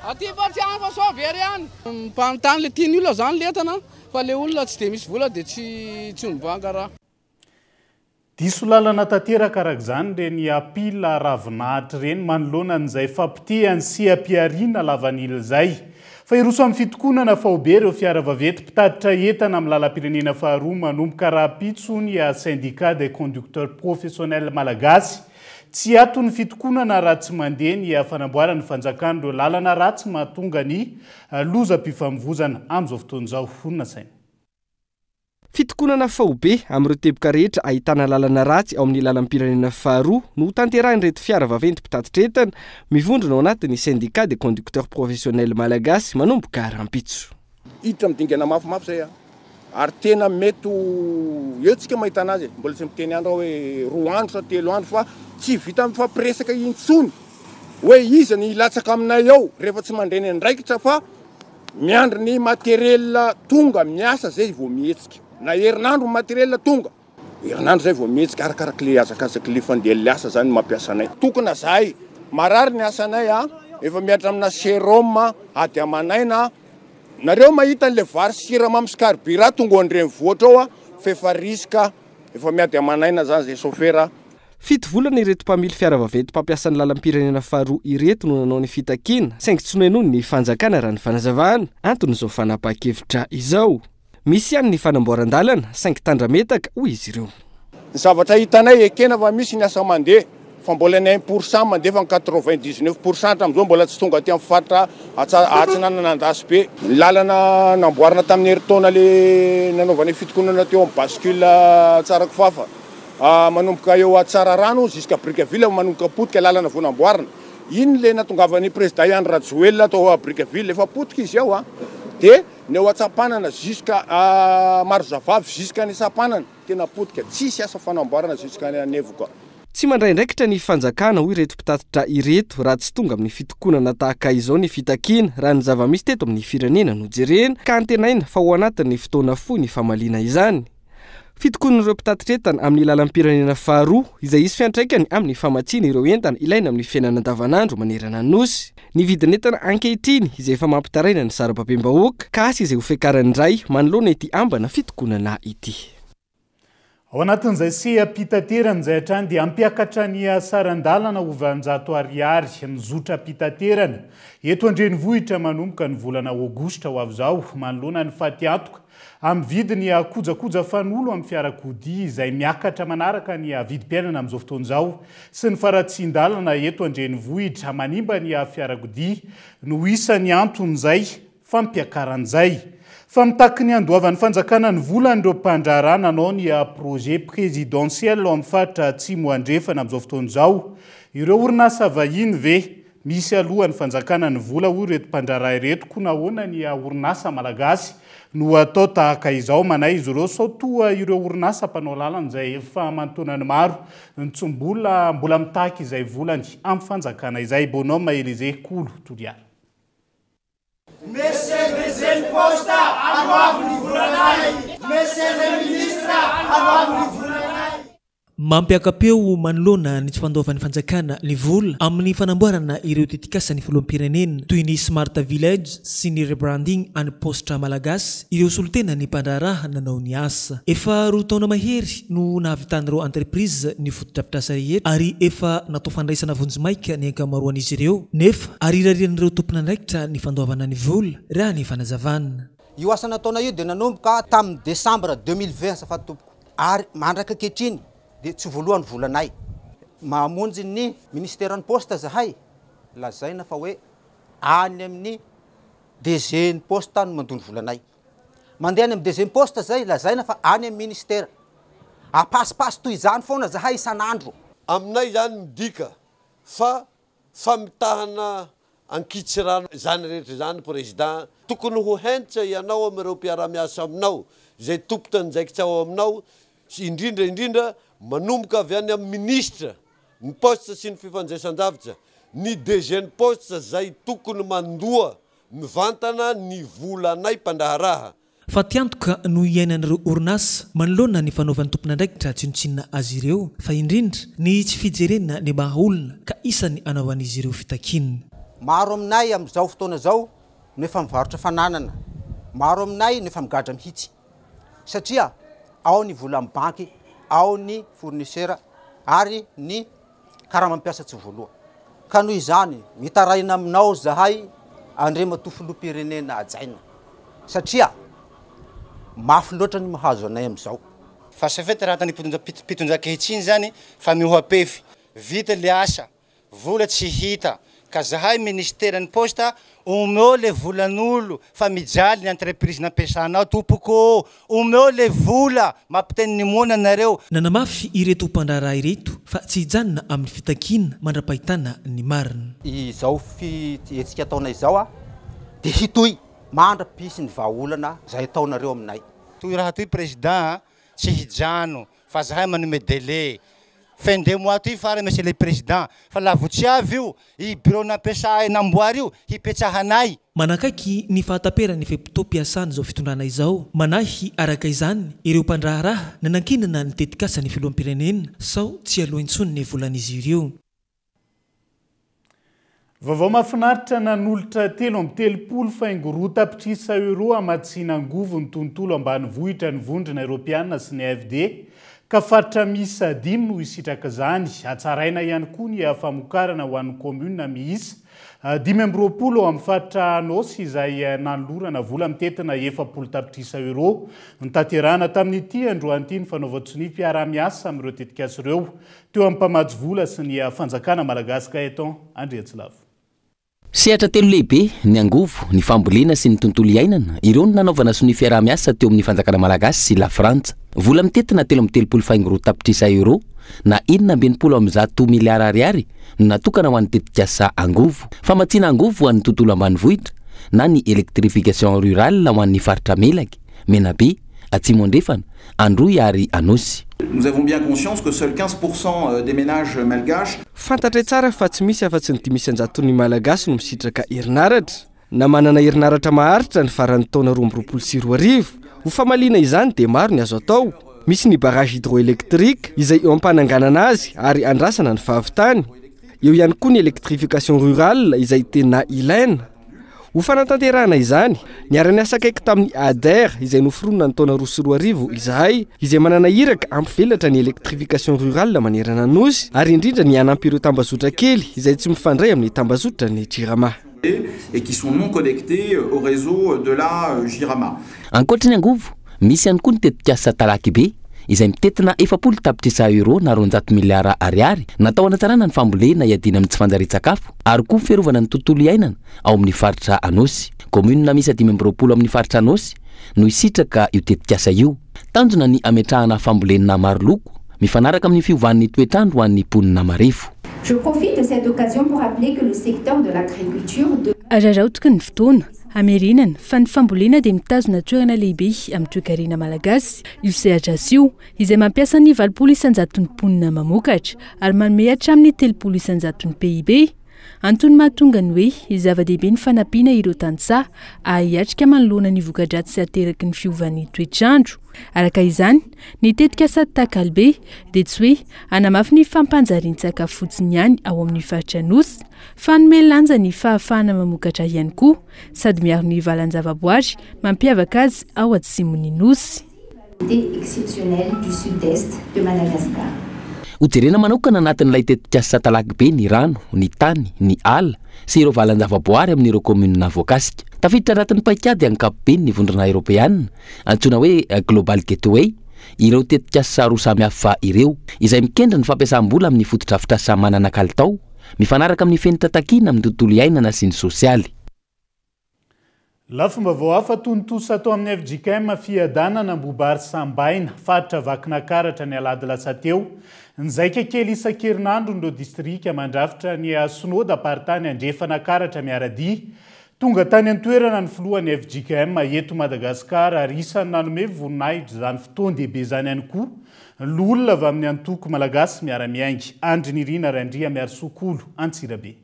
aty fa tsy any fa sao very any. Mpanontany le tian'ny olona zany le entana fa le olona tsy de misy vola de tsy tsy mivanga raha. Diso lalana tanteraka araka izany ireny apila ravinahitra ireny manoloana an'izay fampotehany seha-pihariana lavanila izay. Fa hiroso amin'ny fitokonana faobe ireo fiara vaventy mpitatitra entana amin'ny lalam-pirenena faharoa manomboka rahampitso ny Syndicat des conducteurs professionnels malagasy. Tsy hiato ny fitokonana raha tsy mandeha ny fanamboaran'ny fanjakana ireo lalana ratsy mahatonga ny lozam-pifamoivozana amin'izao fotoana izao. Honina saina. Fitokonana faobe amin'ireo teboka rehetra ahitana lalana ratsy ao amin'ny lalam-pirenena faharoa no hotanterahin'ireto fiara vaventy mpitatitra entana mivondrona ao anatin'ny Syndicat des conducteurs professionnels malagasy manomboka rahampitso. Hiditra amin'ny dingana mafimafy izay an! Ary tena mety ho eo tsika mahita anazy e! Mbola tsy miteny andro aho hoe 2 andro sa 3 andro fa tsy vita mifampiresaka intsony hoe iza ny hilatsaka aminay ao rehefa tsy mandray ny andraikitra fa Miandry ny matériel tonga miasa zay vao mihetsika. Na herinandro ny matériel tonga, herinandro zay vao mihetsika arakaraky le hazakazaky le fandehan'le asa zany mampiasa anay. Tokona zahay, marary ny asanay a, efa mihatra amina sérum ady aman'aina, nareo mahita an'le vary sy siramamy sy carburant tonga ao an-drenivohitra ao a, f'efa risque, efa miady aman'aina zany zay chauffeur. Fito volana ireto mpamily fiara vaventy mpampiasa ny lalam-pirenena faharoa ireto no nanao ny fitakiana, saingy tsy nohenoiny ny fanjakana raha ny fanazavana, anton'izao fanapahan-kevitra izao. Misy ihany ny fanamboaran-dalana, saingy tandrametaka, hoy izy ireo. Ny zavatra hitanay, ekena fa misy ny asa mandeha, fa mbola ny un pour cent mandeha fa ny 99 pour cent hatramin'izao mbola tsy tonga aty amin'ny faritra Atsinanana Andasibe. Ny lalana namboarina tamin'ny herintaona le nanaovanay fitokonana teo amin'ny bascule Tsarakofafa. Manomboka eo Tsararano jusqu'à Brickaville manomboka potika lalana vao namboarina. Iny le natongavan'ny président Andry Rajoelina tao Brickaville efa potika izy ao a. De ny eo Antsapanana jusqu'à Marozavavy jusqu'à any Antsapanana tena potika tsisy asa fanamboarana jusqu'à any Anevoka. Tsy mandray andraikitra ny fanjakana hoy ireto mpitatitra ireto raha tsy tonga amin'ny fitokonana tahaka izao ny fitakiana raha ny zava-misy teto amin'ny firenena no jerena ka antenaina fa ho anatin'ny fotoana fohy ny famaliana izany. Fitokonan'ireo mpitatitra entana amin'ny lalam-pirenena faharoa, izay hisy fiantraikany amin'ny famatsiana ireo entana ilaina amin'ny fiainana andavanandro manerana ny Nosy. Ny vidin'entana ankehitriny izay efa mampitaraina ny sarababem-bahoaka ka asa izay ho fiakarany indray manoloana ity ambana fitokonana ity. Ao anatin'izay seha-pitaterana izay hatrany dia hampiakatra ny saran-dalana ho 800 ariary ny zotram-pitaterana eto an-drenivohitra manomboka ny volana aogositra ho avy izao manoloana ny fatiantoka amin'ny vidiny kojakoja fanolo amin'ny fiarakodia izay miakatra manaraka ny vidim-piainana amin'izao fotoana izao sy ny faharatsian-dalana eto an-drenivohitra manimba ny fiarakodia no isan'ny anton'izay fampiakarana izay. Fa mitaky ny handoavan'ny fanjakana ny volan'ireo mpandraharaha nanao ny projet présidentiel ao amin'ny faritra Atsimo Andrefana amin'izao fotoana izao ireo orinasa vahiny ve? Misy alohan'ny fanjakana ny vola hoy ireto mpandraharaha ireto koa nahoana ny orinasa malagasy no atao tahaka izao? Manahy izy ireo sao toa ireo orinasa mpanao lalana izay efa aman-taonany maro no tsy mbola mbola mitaky izay volany amin'ny fanjakana izay. Bonhomme Elysée Kolo Toliara. Monsieur DG ny Poste, aloavy ny volanay! Monsieur le Ministre, aloavy ny volanay! Mampiaka-peo manoloana ny tsy fandoavan'ny fanjakana ny vola amin'ny fanamboarana ireo tetikasan'ny filoham-pirenena toy ny Smart Village sy ny rebranding an'ny paositra malagasy ireo solontenan'ny mpandraharaha nanao ny asa. Efa roa taona mahery no nahavitan'ireo entreprise ny fotodrafitrasa rehetra ary efa natao fandraisana vonjimaika ny ankamaroan'izy ireo nefa Arirarian'ireo tompon'andraikitra ny fandoavana ny vola, raha ny fanazavana. Io asa nataonay io dia nanomboka tamin'ny décembre 2020 azafady tompoko ary mandraka ankehitriny dia tsy voaloa ny volanay. Mamonjy ny ministeran'ny poste zahay, lazaina fa hoe any amin'ny DG ny poste no mandoa ny volanay. Mandeha any amin'ny DG ny poste zay, lazaina fa any amin'ny ministera. Apasipasy toy izany foana zahay isan'andro. Aminay izany midika fa Famitahana ankitsirano izany rehetra izany Président, tokony ho hentitra ianao amin'ireo mpiara-miasa aminao izay tompon'andraikitra ao aminao sy indrindra indrindra manomboka avy any amin'ny Ministra ny Poste sy ny Fifandraisandavitra, ny DG ny Poste izay tokony mandoa mivantana ny volanay mpandraharaha. Fatiantoka no iainan'ireo orinasa manoloana ny fanaovan'ny tompon'andraikitra tsinontsinona azy ireo fa indrindra ny tsy fijerena ny maha olona ka isan'ny anaovan'izy ireo fitakiana. Maro aminay amin'izao fotoana izao no efa mivarotra fananana, maro aminay no efa migadra mihitsy satria ao ny vola amin'ny banky, ao ny fournisseur ary ny karama mpiasa tsy voaloa. Ka noho izany, mitaraina aminao zahay Andriamatoa Filoham-pirenena hajaina, satria mafy loatra ny mahazo anay amin'izao. Fa c'est fait raha tany mpitondra ankehitriny zany fa mihoa-pefy, vita le asa, vola tsy hita, ka zahay ministeran'ny poste omeo le volan'olo fa mijaly ny entreprise nampiasanao tompoko ô, omeo le vola mampiteny ny moana nareo. Nanamafy ireto mpandraharaha ireto fa tsy hijanona amin'ny fitakiana mandra-pahitana ny marina. Izao fihetsika ataonay izao dia hitohy mandra-pisy ny vahaolana izay ataonareo aminay. Toy raha toy président tsy hijano fa zahay manome délai fin de mois ty farany monsieur le président fa la vo tsy avy io i bureau nampiasahay namboary io hipetsahanay. Manakaiky ny fahataperan'ny fe-potoam-piasan'izao fitondrana izao, manahy araka izany ireo mpandraharaha nanankinana ny tetikasan'ny filoham-pirenena sao tsy aloa intsony ny volan'izy ireo. Vaovao mahafinaritra nanolotra 33.2 tapitrisa euros hamatsiana angovo ny tontolo ambanivohitra ny Vondrona Eoropeana sy ny AFD ka faritra miisa dimy no hisitraka izany. Hatsaraina ihany koa ny famokarana ho an'ny kaominina miisa 25 ao amin'ny faritra Anôsy izay nanolorana vola mitentina 40 tapitrisa euros. Notanterahana tamin'ity androany ity ny fanaovan-tsonia fiaraha-miasa amin'ireo tetikasa ireo Teo amin'ny mpamatsy vola sy ny fanjakana malagasy Gaëtan Andriantsilavo. Sehatra telo lehibe, ny angovo, ny fambolena sy ny tontolo iainana, ireo no nanaovana sonia fiaraha-miasa teo amin'ny fanjakana malagasy sy Lafrantsa. Vola mitentina 33.2 tapitrisa euros na 166 miliara ariary no natokana ho an'ny tetikasa angovo. Famatsiana angovo ho an'ny tontolo ambanivohitra na ny électrification rurale ho an'ny faritra Melaky, Menabe, Atsimo Andrefana, Androy ary Anosy. Nous avons bien conscience que seuls 15% des ménages malgaches. Fantatray tsara fa tsy misy afa-tsy ny 5% Malagasy no misitraka herinaratra, na manana herinaratra maharitra ny faran'ny taona 2022. Ho famaliana izany dia maro ny azo atao. Misy ny barrage hydroélectrique izay eo am-pananganana azy ary andrasana ny fahavitany. Eo ihany koa ny électrification rurale izay tena ilaina. Ho fanatanterahana izany, niara-niasa akaiky tamin'ny ADER izay noforonina ny taona 2002 izahay, izay manana iraka hampivelatra ny électrification rurale manerana ny Nosy ary indrindra ny hanampy ireo tambazotra kely izay tsy mifandray amin'ny tambazotran'ny Jirama. et qui sont non connectés au réseau de la Jirama. Ankoatry ny angovo, misy ihany koa ny tetikasa Talaky Be izay mitentina 40 tapitrisa euro na 200 miliara ariary natao hanatsarana ny fambolena hiadiana amin'ny tsy fanjarian-tsakafo ary koa fiarovana ny tontolo iainana ao amin'ny faritra Anôsy. Kaominina miisa 25 amin'ny faritra Anôsy no hisitraka io tetikasa io. Tanjona ny hametrahana fambolena maro loko mifanaraka amin'ny fiovan'ny toetr'andro ho an'ny mponina marefo. Je profite de cette occasion pour rappeler que le secteur de l'agriculture de. Araraotiko ny fotoana hamerenana fa ny fambolena dia mitazona toerana lehibe amin'ny toekarena malagasy. Io sehatra io izay mampiasa ny 80% mponina mamokatra ary manome hatramin'ny 30% PIB. Antony mahatonga ny hoe zava-dehibe ny fanampiana ireo tantsaha hiatrika manoloana ny voka-dratsy sy ateraky ny fiovan'ny toetr'andro. Araka izany, ny tetikasa Takalbe dia tsy hoe hanamafy ny fampanjarian-tsakafo fotsiny ihany ao amin'ny faritra Anosy fa hanome lanja ny fahafahana mamokatra ihany koa sady miaro ny valan-javaboary mampiavaka azy ao atsimon'ny Nosy. Exceptionnel du sud-est de Madagascar. Hojerena manokana anatin'ilay tetikasa Talaky Be ny rano, ny tany, ny ala sy ireo valan-javaboary amin'ireo kaominina voakasika. Tafiditra anatin'ny paikady ankapobeny ny vondrona eoropeanina antsoina hoe Global Gateway ireo tetikasa roa samihafa ireo izay mikendry ny fampiasam-bola amin'ny fotodrafitrasa manana kalitao mifanaraka amin'ny fenitra takiana amin'ny tontolo iainana sy ny sosialy. Lafim-baovao hafa, tontosa tao amin'ny FJKM Fiadanana Ambohibary Sambaina, faritra Vakinankaratra ny alahady lasa teo. Ny zaika kely isan-kerinandron'ireo distrika mandrafitra ny Synodam-paritany Andrefan'Akaratra miara-dia. Tonga tany an-toerana ny filohan'ny FJKM eto Madagasikara ary isan'ny nanome voninahitra izany fotoan-dehibe izany ihany koa ny loholona avy amin'ny antoko Malagasy Miara-Miainga, Andry Nirina Randriamiarisoa Kolo, Antsirabe.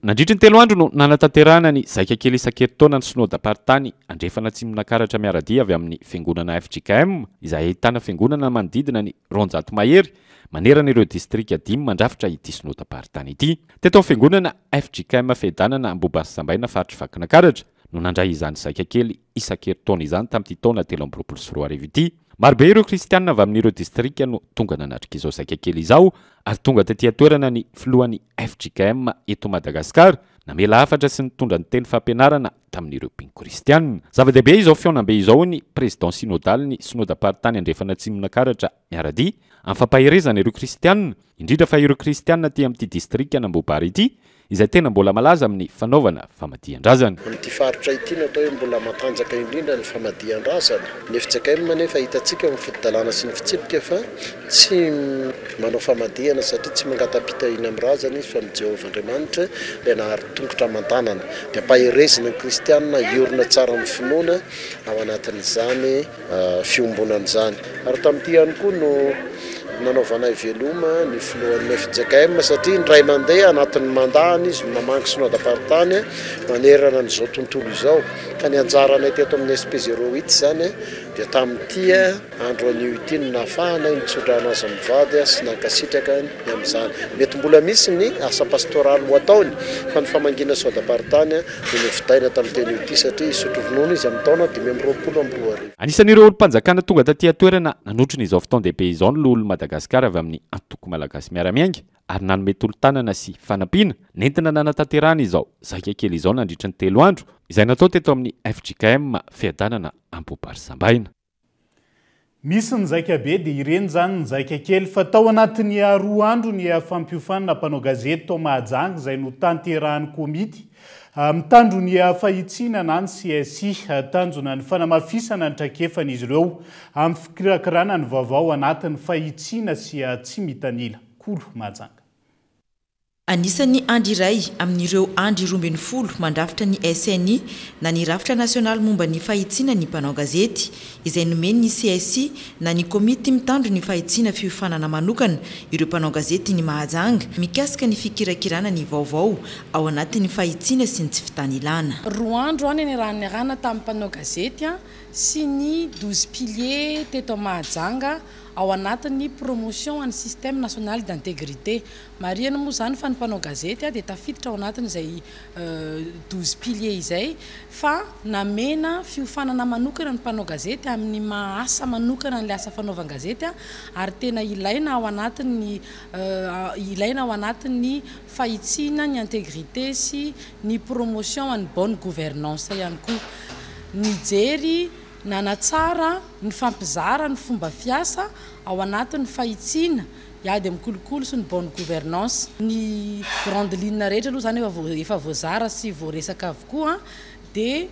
Nandritry ny 3 andro no nanatanterahana ny zaika kely isan-kerintaona ny Synodam-paritany Andrefana Atsimon'Ankaratra miara-dia avy amin'ny Fiangonana fjkm izay ahitana fiangonana manodidina ny 200 mahery manerana ireo distrika dimy mandrafitra ity Synodam-paritany ity. Teto amin'ny Fiangonana fjkm Fiadanana Ambohibary Sambaina faritry Vakinankaratra no nandray izany zaika kely isan-kerintaona izany tamin'ity taona 2023 ity. Marobe ireo kristianina avy amin'ireo distrika no tonga nanatrika izao zaika kely izao ary tonga taty an-toerana ny filohan'ny fjkm eto Madagasikara namela hafatra sy nitondra ny teny fampianarana tamin'ireo mpino kristianina. Zava-dehibe izao fihaonambe izao hoy ny président synodal ny synodam-paritany Andrefana Atsimon'Ankaratra miara-dia amin'ny fampaherezana ireo kristianina, indrindra fa ireo kristianina aty amin'ity distrikan'Ambohibary ity izay tena mbola malaza amin'ny fanaovana famadihan-drazana. Amin'ity faritra ity no atao hoe mbola matanjaka indrindra ny famadihan-drazana. Ny fjkm anefa hitantsika ao amin'ny fotodalàna sy ny fitsipika fa tsy manao famadihana satria tsy mangata-pitahiana amin'ny razana izy fa amin'i Jehovah Andriamanitra ilay nahary tongotra aman-tanana. Dia ampaherezina ny kristiana hiorina tsara amin'ny finoana ao anatin'izany fiombonana izany. Ary tamin'ity ihany koa no nanaovanay veloma ny filohan'ny fjkm satria indray mandeha anatin'ny mandat-ny izy no mamangy synodam-paritany manerana an'izao tontolo izao. Ka ny anjaranay teto amin'ny SP zéro huit izany dia tamin'ity andro anio ity no nahafahanay nitsodrano azy mivady sy nankasitraka ny amin'izany. Mety mbola misy ny asa pastoraly ho ataony fa ny famangiana synodam-paritany dia novidaina tamin'ny teny ity satria hisotro ronono izy amin'ny taona 2025. Anisan'ireo olom-panjakana tonga taty an-toerana nanotrona izao fotoan-dehibe izao ny loholon'i Madagasikara avy amin'ny Antoko Malagasy Miara-Miainga ary nanome tolo-tanana sy fanampiana nentina nanatanterahana izao zaika kely izao nandritra ny 3 andro izay natao teto amin'ny fjkm Fiadanana Ambohibary Sambaina. Misy ny zaika be dia ireny izany ny zaika kely fa tao anatin'ny 2 andro ny fampiofanana mpanao gazety tao Mahajanga izay notanterahan'ny komity mitandro ny fahitsiana na ny CSI. Tanjona ny fanamafisana ny traikefan'izy ireo amin'ny fikirakirana ny vaovao anatin'ny fahitsiana sy tsy mitanila. Kolo Mahajanga. Anisan'ny andry iray amin'ireo andry 12 mandrafitra ny SNI na ny rafitra nasionaly momba ny fahitsiana ny mpanao gazety, izay nomen'ny CSI na ny komity mitandro ny fahitsiana fiofanana manokana ireo mpanao gazety ny Mahajanga mikasika ny fikirakirana ny vaovao ao anatin'ny fahitsiana sy ny tsy fitanilana. 2 andro any niaraha-niarahana tamin'ny mpanao gazety sy ny 12 piliers teto Mahajanga. ao anatin'ny promotion an'ny système national d'intégrité. Marihana moa izany fa ny mpanao gazety dia tafiditra ao anatin'izay 12 piliers izay fa namena fiofanana manokana ny mpanao gazety amin'ny maha asa manokana an'ilay asa fanaovan-gazety ary tena ilaina ao anatin'ny ilaina ao anatin'ny fahitsiana ny intégrité sy ny promotion an'ny bonne gouvernance ihany koa. Nijery nanatsara ny fampizara ny fomba fiasa ao anatin'ny fahitsiana hiady amin'ny kolikoly sy ny bonne gouvernance. Ny grande ligne rehetra aloha izany efa efa voazara sy voaresaka avokoa dia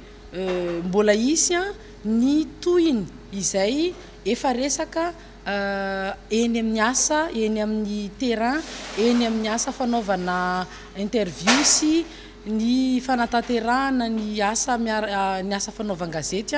mbola hisy ny tohiny izay efa resaka eny amin'ny asa, eny amin'ny terrain, eny amin'ny asa fanaovana interview sy ny fanatanterahana ny asa ny asa fanaovan-gazety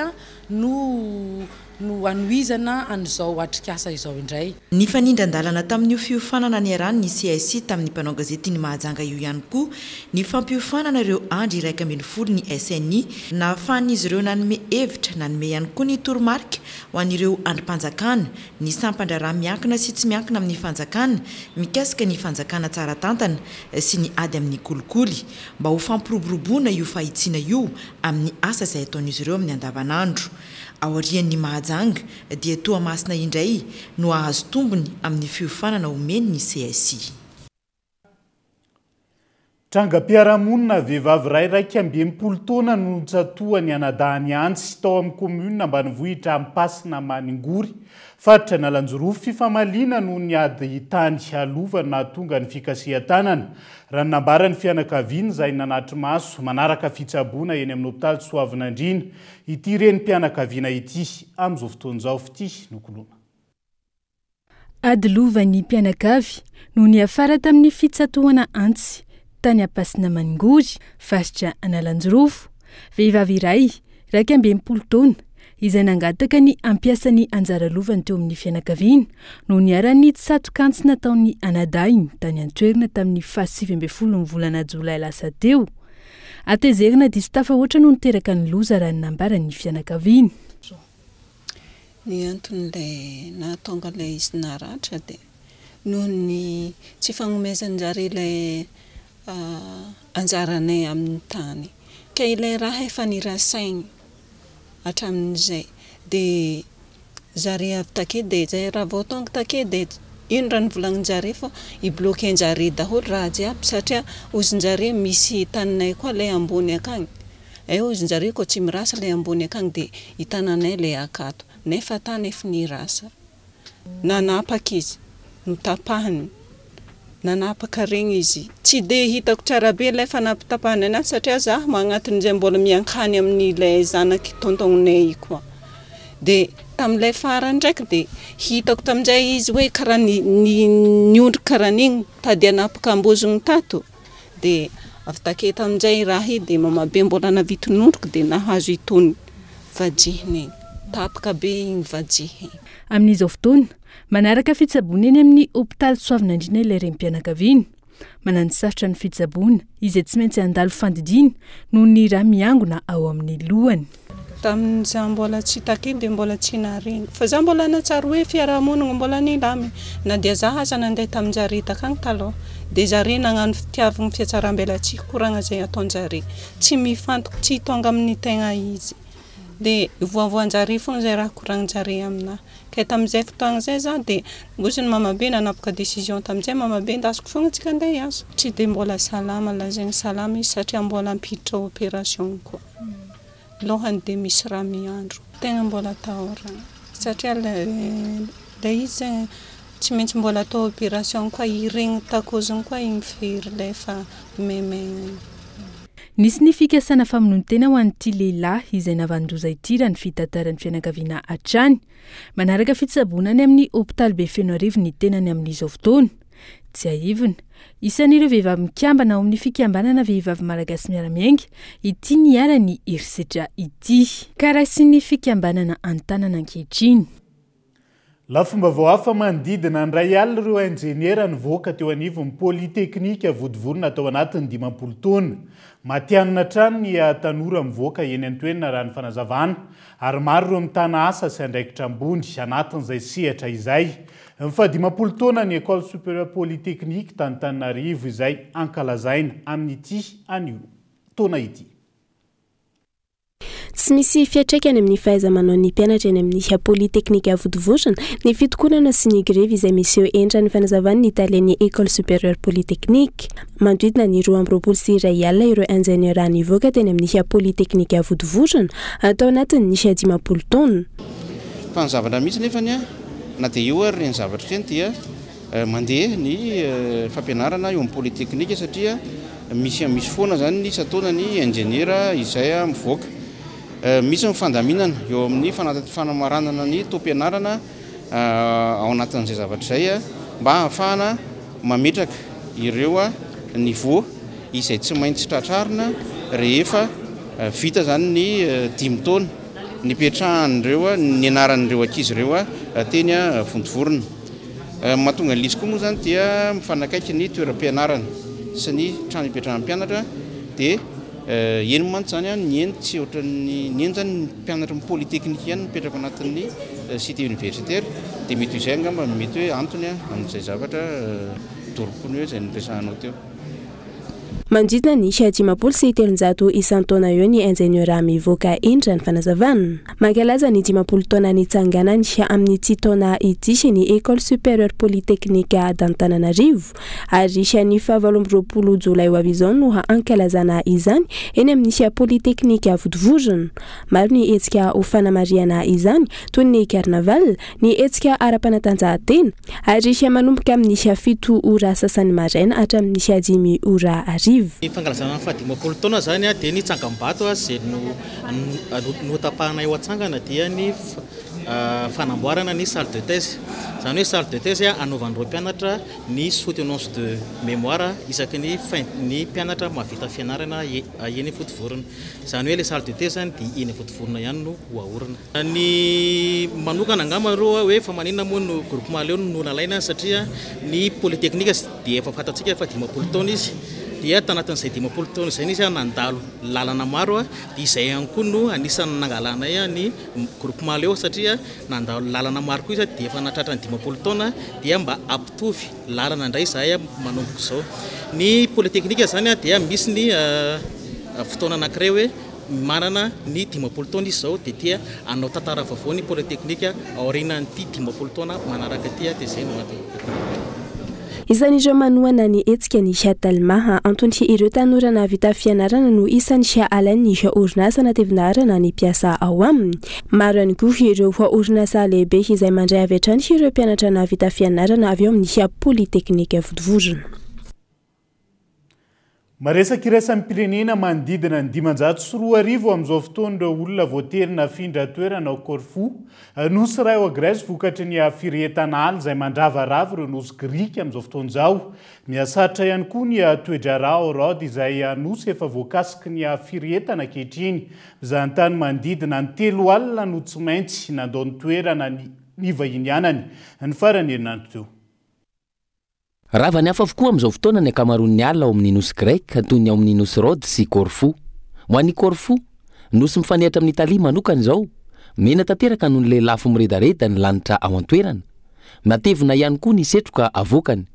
no no hanohizana an'izao atrikasa izao indray. Nifanindran-dalana tamin'io fiofanana niarahan'ny CSI tamin'ny mpanao gazetin'i Mahajanga io ihany koa ny fampiofanana ireo andry 11 ny SNI nahafahan'izy ireo nanome hevitra, nanome ihany koa ny toromarika ho an'ireo andrim-panjakana, ny sampan-draharaha miankina sy tsy miankina amin'ny fanjakana mikasika ny fanjakana tsara tantana sy ny ady amin'ny kolikoly mba ho fampiroboroboana io fahitsiana io amin'ny asa izay ataon'izy ireo amin'ny andavanandro. Aorian'ny Mahajanga dia Toamasina indray no hahazo tombony amin'ny fiofanana omen'ny CSI. Trangam-piarahamonina, Vehivavy iray 61 taona no notsatohan'ny anadahiny antsy tao amin'ny kaominina ambanivohitra Ampasina Maningory, faritra Analanjirofo. Fifamaliana noho ny ady tany lova no nahatonga ny fikasihan-tanana, raha ny nambaran'ny fianakaviany izay nanatri-maso manaraka fitsaboana eny amin'ny hopitaly Soavinandriana ity renim-pianakaviana ity amin'izao fotoana izao. Fitia Nokoloana. Ady lovan'ny mpianakavy no niafara tamin'ny fitsatohana antsy tany Ampasina Maningory, faritra Analanjirofo. Vehivavy iray, 61 taona, izay nangataka ny hampiasa ny anjara lovany teo amin'ny fianakaviana no niharan'ny tsatok'antsy nataon'ny anadahiny tany an-toerana tamin'ny faha-19 ny volana jolay lasa teo. Hatezerana diso tafahoatra no niteraka ny loza raha ny nambaran'ny fianakaviana. Ny anton'ilay nahatonga ilay izy naratra dia noho ny tsy fagnomezan-jare ilay anjaranay amin'ny tany. Ka ilay raha efa nirasaigny hatramin'izay dia zare avy take dia zay raha vao tonga take dia ino raha novolagnin-jare fa hi-bloquer-njare daholo raha jiaby satria hozin-jare misy taninay koa ilay ambony akagny. Hay hozy njareo koa tsy mirasa le ambony akagny de hitananay le akato nefa tany ef nirasa nanapaka izy notapahiny nanapaka regny izy tsy de hitako tsara be lay fanapitapahany anazy satria zah magnatin'izay mbola miankany amin'ilay zanaky tontognonay io koa de tamilay farany ndraiky de hitako tamin'izay izy hoe karaha niondriky karaha an'igny tady hanapaka ambozogny tato Dia avy take tamin'izay raha io dia mamabe mbola navity nondroko dia nahazo itony vajihiny iny. Tapaka be iny vajihy iny. Amin'izao fotoana, manaraka fitsaboana eny amin'ny hopitaly Soavinandriana ilay renim-pianakaviana. Mananosarotra ny fitsaboana izay tsy maintsy handalo fandidiana noho ny rà miangona ao amin'ny lohany. Tamin'ny za mbola tsy takeny dia mbola tsy naharegny fa za mbola nahatsiaro hoe fiarahamonigny mbola nilamy na dia za aza nandeha taminjare takagny taloha dia zare nagnano fitiavagna fiatsarambelatsihy koragna zay ataonjare tsy mifantoko tsy tonga amin'ny tegna izy dia voavoanjare fogna zay raha koragninjare aminahy kay tamin'izay fotoagna zay za dia ozy ny mamabe nanapaka décision tamin'izay mamabe ndasiko fogna antsika andeha hiasa tsy dia mbola salama lazaigny salama izy satria mbola ampiditra opération koa. Lohany dia misy rà miandro. Tegna mbola atahorana satria ilay izy zegny tsy maintsy mbola atao opération koa iregny takoziny koa igny fery ilay efa maimaigna igny. Nisy ny fikasana famonoan-tena ho an'ity lehilahy izay navanon-doza ity raha ny fitantaran'ny fianakaviana hatrany. Manaraka fitsaboana any amin'ny hopitaly Befenoarivo ny tenany amin'izao fotoana. Tsiahivina, isan'ireo vehivavy mikambana ao amin'ny fikambanana Vehivavy Malagasy Miara-Miainga ity niharan'ny herisetra ity. Ka raisin'ny fikambanana an-tanana ankehitriny. Lafim-baovao hafa, manodidina ny iray alina ireo injeniera nivoaka teo anivon'ny Polyteknika Vontovorona tao anatin'ny 50 taona. Matihanina hatrany ny tanora mivoaka eny an-toerana raha ny fanazavana ary maro ireo mitana asa sy andraikitra ambony anatin'izay sehatra izay. Ny fahadimampolo taona ny Ecole Supérieure Polytechnique d'Antananarivo izay ankalazaina amin'ity anio taona ity. Tsy misy fiantraikany amin'ny fahaiza-manaon'ny mpianatra eny amin'ny Polyteknika Vontovorona ny fitokonana sy ny grevy izay miseho entra ny fanazavan'ny talen'ny Ecole Supérieure Polytechnique. Manodidina ny 21.20 ireo injeniera nivoaka teny amin'ny Polyteknika Vontovorona tao anatin'ny 50 taona. Fa ny zavatra misy nefany na dia eo ary ireny zavatra ireny dia mandeha ny fampianarana eo amin'ny Polyteknika satria Misy misy foana izany isan-taona ny injeniera izay mivoaka. Misy ny fandaminana eo amin'ny fanamaranana ny taom-pianarana ao anatin'izay zavatra izay mba hahafahana mametraka ireo niveau izay tsy maintsy tratrarina rehefa vita izany ny dimy taona nipetrahan'ireo nianaran'ireo ankizy ireo teny Vontovorona. Ny mahatonga an'ilay izy koa moa izany dia mifanakaiky ny toeram-pianarana sy ny trano ipetrahan'ny mpianatra dia eny mantsy izany ny eny tsy ohatran'ny ny eny izany ny mpianatry ny polytechnique ihany no mipetraka ao anatin'ny cité universitaire dia mety ho izay angamba no mety hoe antony amin'izay zavatra doropo-ny hoe izay noresahanao teo. Manodidina ny 350 isan-taona eo ny injeniora mivoaka eny raha ny fanazavana. Mankalaza ny 50 taona nitsanganany amin'ity taona ity ny Ecole Supérieure Polytechnique d'Antananarivo ary ny faha 28 jolay ho avy izao no hankalazana izany eny amin'ny Polytechnique Vontovorona. Maro ny hetsika ho fanamarihana izany toy ny carnaval, ny hetsika ara-panatanjahantena ary manomboka amin'ny fito ora sasany maraina hatramin'ny dimy ora hariva. Ny fankalazana ny fahadimampolo taona izany dia ny tsangambato izay notapahana eo an-tsangana dia ny fanamboarana ny salle de thèse. Izany hoe salle de thèse hanaovan'ireo mpianatra ny soutenance de mémoire isaky ny fin ny mpianatra mahavita fianarana eny Vontovorona. Izany hoe ilay salle de thèse izany dia eny Vontovorona ihany no ho aorina. Ny manokana angamba aloha hoe fa maninona moa no groupe Mahaleo no nalaina satria ny polytechnique dia efa fantatsika fa 50 taona izy dia tanatin'izay 50 taona izay izy nandalo lalana maro dia izay ihany koa no anisan'ny nangalanay ny groupe Mahaleo satria nandalo lalana maro koa izy dia efa nahatratra ny 50 taona dia mba hampitovy lalana indray izahay manomboka izao. Ny polytechnique izany dia misy ny fotoana anankiray hoe Manana ny 50 taona izy izao dia te hanao tantara vaovao ny Polyteknika aorianan'ity 50 taona manaraka ity dia izay no antony. Isan'ireo manohana ny hetsika ny Telma. Antony ireo tanora nahavita fianarana no isan'ny alain'ny orinasa natevin-daharana ny mpiasa ao aminy. Maro ihany koa ireo orinasa lehibe izay mandray avy hatrany ireo mpianatra nahavita fianarana avy ao amin'ny Polyteknika Vontovorona. Maresaka iraisam-pirenena manodidina ny 2500 amin'izao fotoana ireo olona voatery nafindra toerana ao Corfou, nosy iray ao Grèce vokatry ny firehetana ala izay mandravarava ireo nosy grika amin'izao fotoana izao. Mihasarotra ihany koa ny toe-draharaha ao Rhodes izay nosy efa voakasiky ny firehetana ankehitriny. Mpizahantany manodidina ny 30 no tsy maintsy nandao ny toerana nivahinianany ny faran'ny herinandro teo. Ravan'ny afo avokoa amin'izao fotoana ny ankamaroan'ny ala ao amin'ny nosy Greka toy ny ao amin'ny nosy Rhodes sy Corfou. Ho an'i Corfou, nosy mifanehatra amin'i Italia manokana izao, mena tanteraka noho ny lelafo miredareda ny lanitra ao an-toerana. Matevina ihany koa ny setroka avoakany.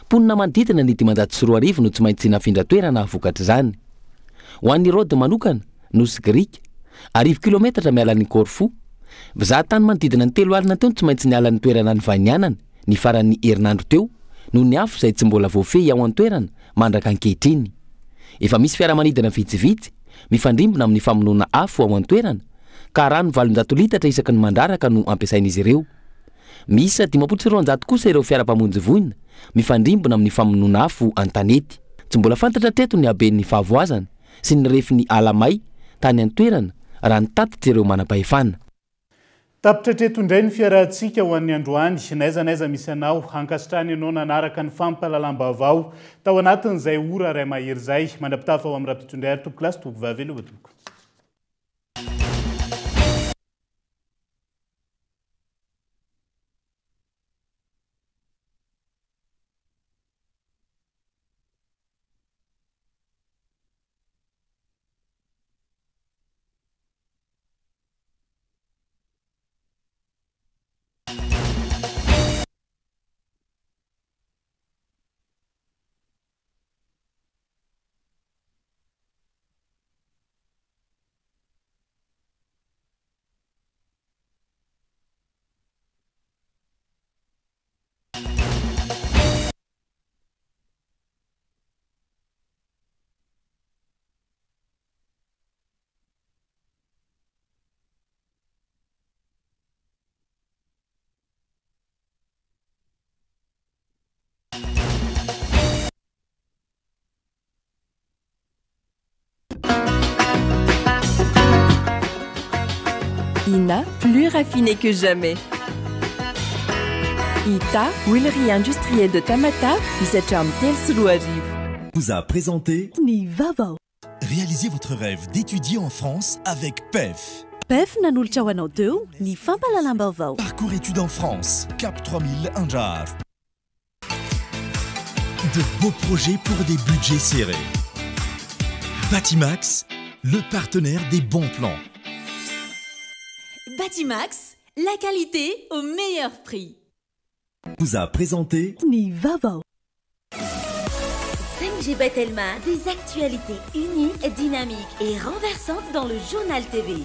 Mponina manodidina ny 2500 no tsy maintsy nafindra toerana vokatr'izany. Ho an'i Rhodes manokana, nosy Grika, 1000 kilometatra miala an'i Corfou, mpizahatany manodidina ny 30 teo no tsy maintsy niala ny toerana nivahinianany. ny faran'ny herinandro teo noho ny afo izay tsy mbola voafehy ao an-toerana mandraka ankehitriny. Efa misy fiaramanidina vitsivitsy mifandrimbona amin'ny famonoana afo ao an-toerana ka rano 800 litatra isaky ny mandraraka no ampiasain'izy ireo. Miisa 250 kosa ireo fiara mpamonjy voina mifandrimbona amin'ny famonoana afo an-tanety. Tsy mbola fantatra hatreto ny haben'ny fahavoazana sy ny refin'ny ala may tany an-toerana raha ny tatitr'ireo manam-pahefana. Tapitra hatreto indray ny fiarahantsika ho an'ny androany. N'aiza n'aiza misy anao, ankasitrahana ianao nanaraka ny fampahalalam-baovao tao anatin'izay ora iray mahery izay. Mandra-pitafa ho amin'ny rahampitso indray ary tompokolahy sy tompokovavy veloma tompoko. Rafina, plus raffiné que jamais. Ita, huilerie industrielle de Tamatave, misy hatramin'ny 2003. Vous a présenté ny vaovao. Réalisez votre rêve d'étudier en France avec PEF. PEF nanolotra ho anao teo ny fampahalalam-baovao. Parcours études en France, Cap 3000 Andraharo. De beaux projets pour des budgets serrés. Batimax, le partenaire des bons plans. Batimax, la qualité au meilleur prix. Vous a présenté ny vaovao. 5G by Telma, des actualités uniques, dynamiques et renversantes dans le journal TV.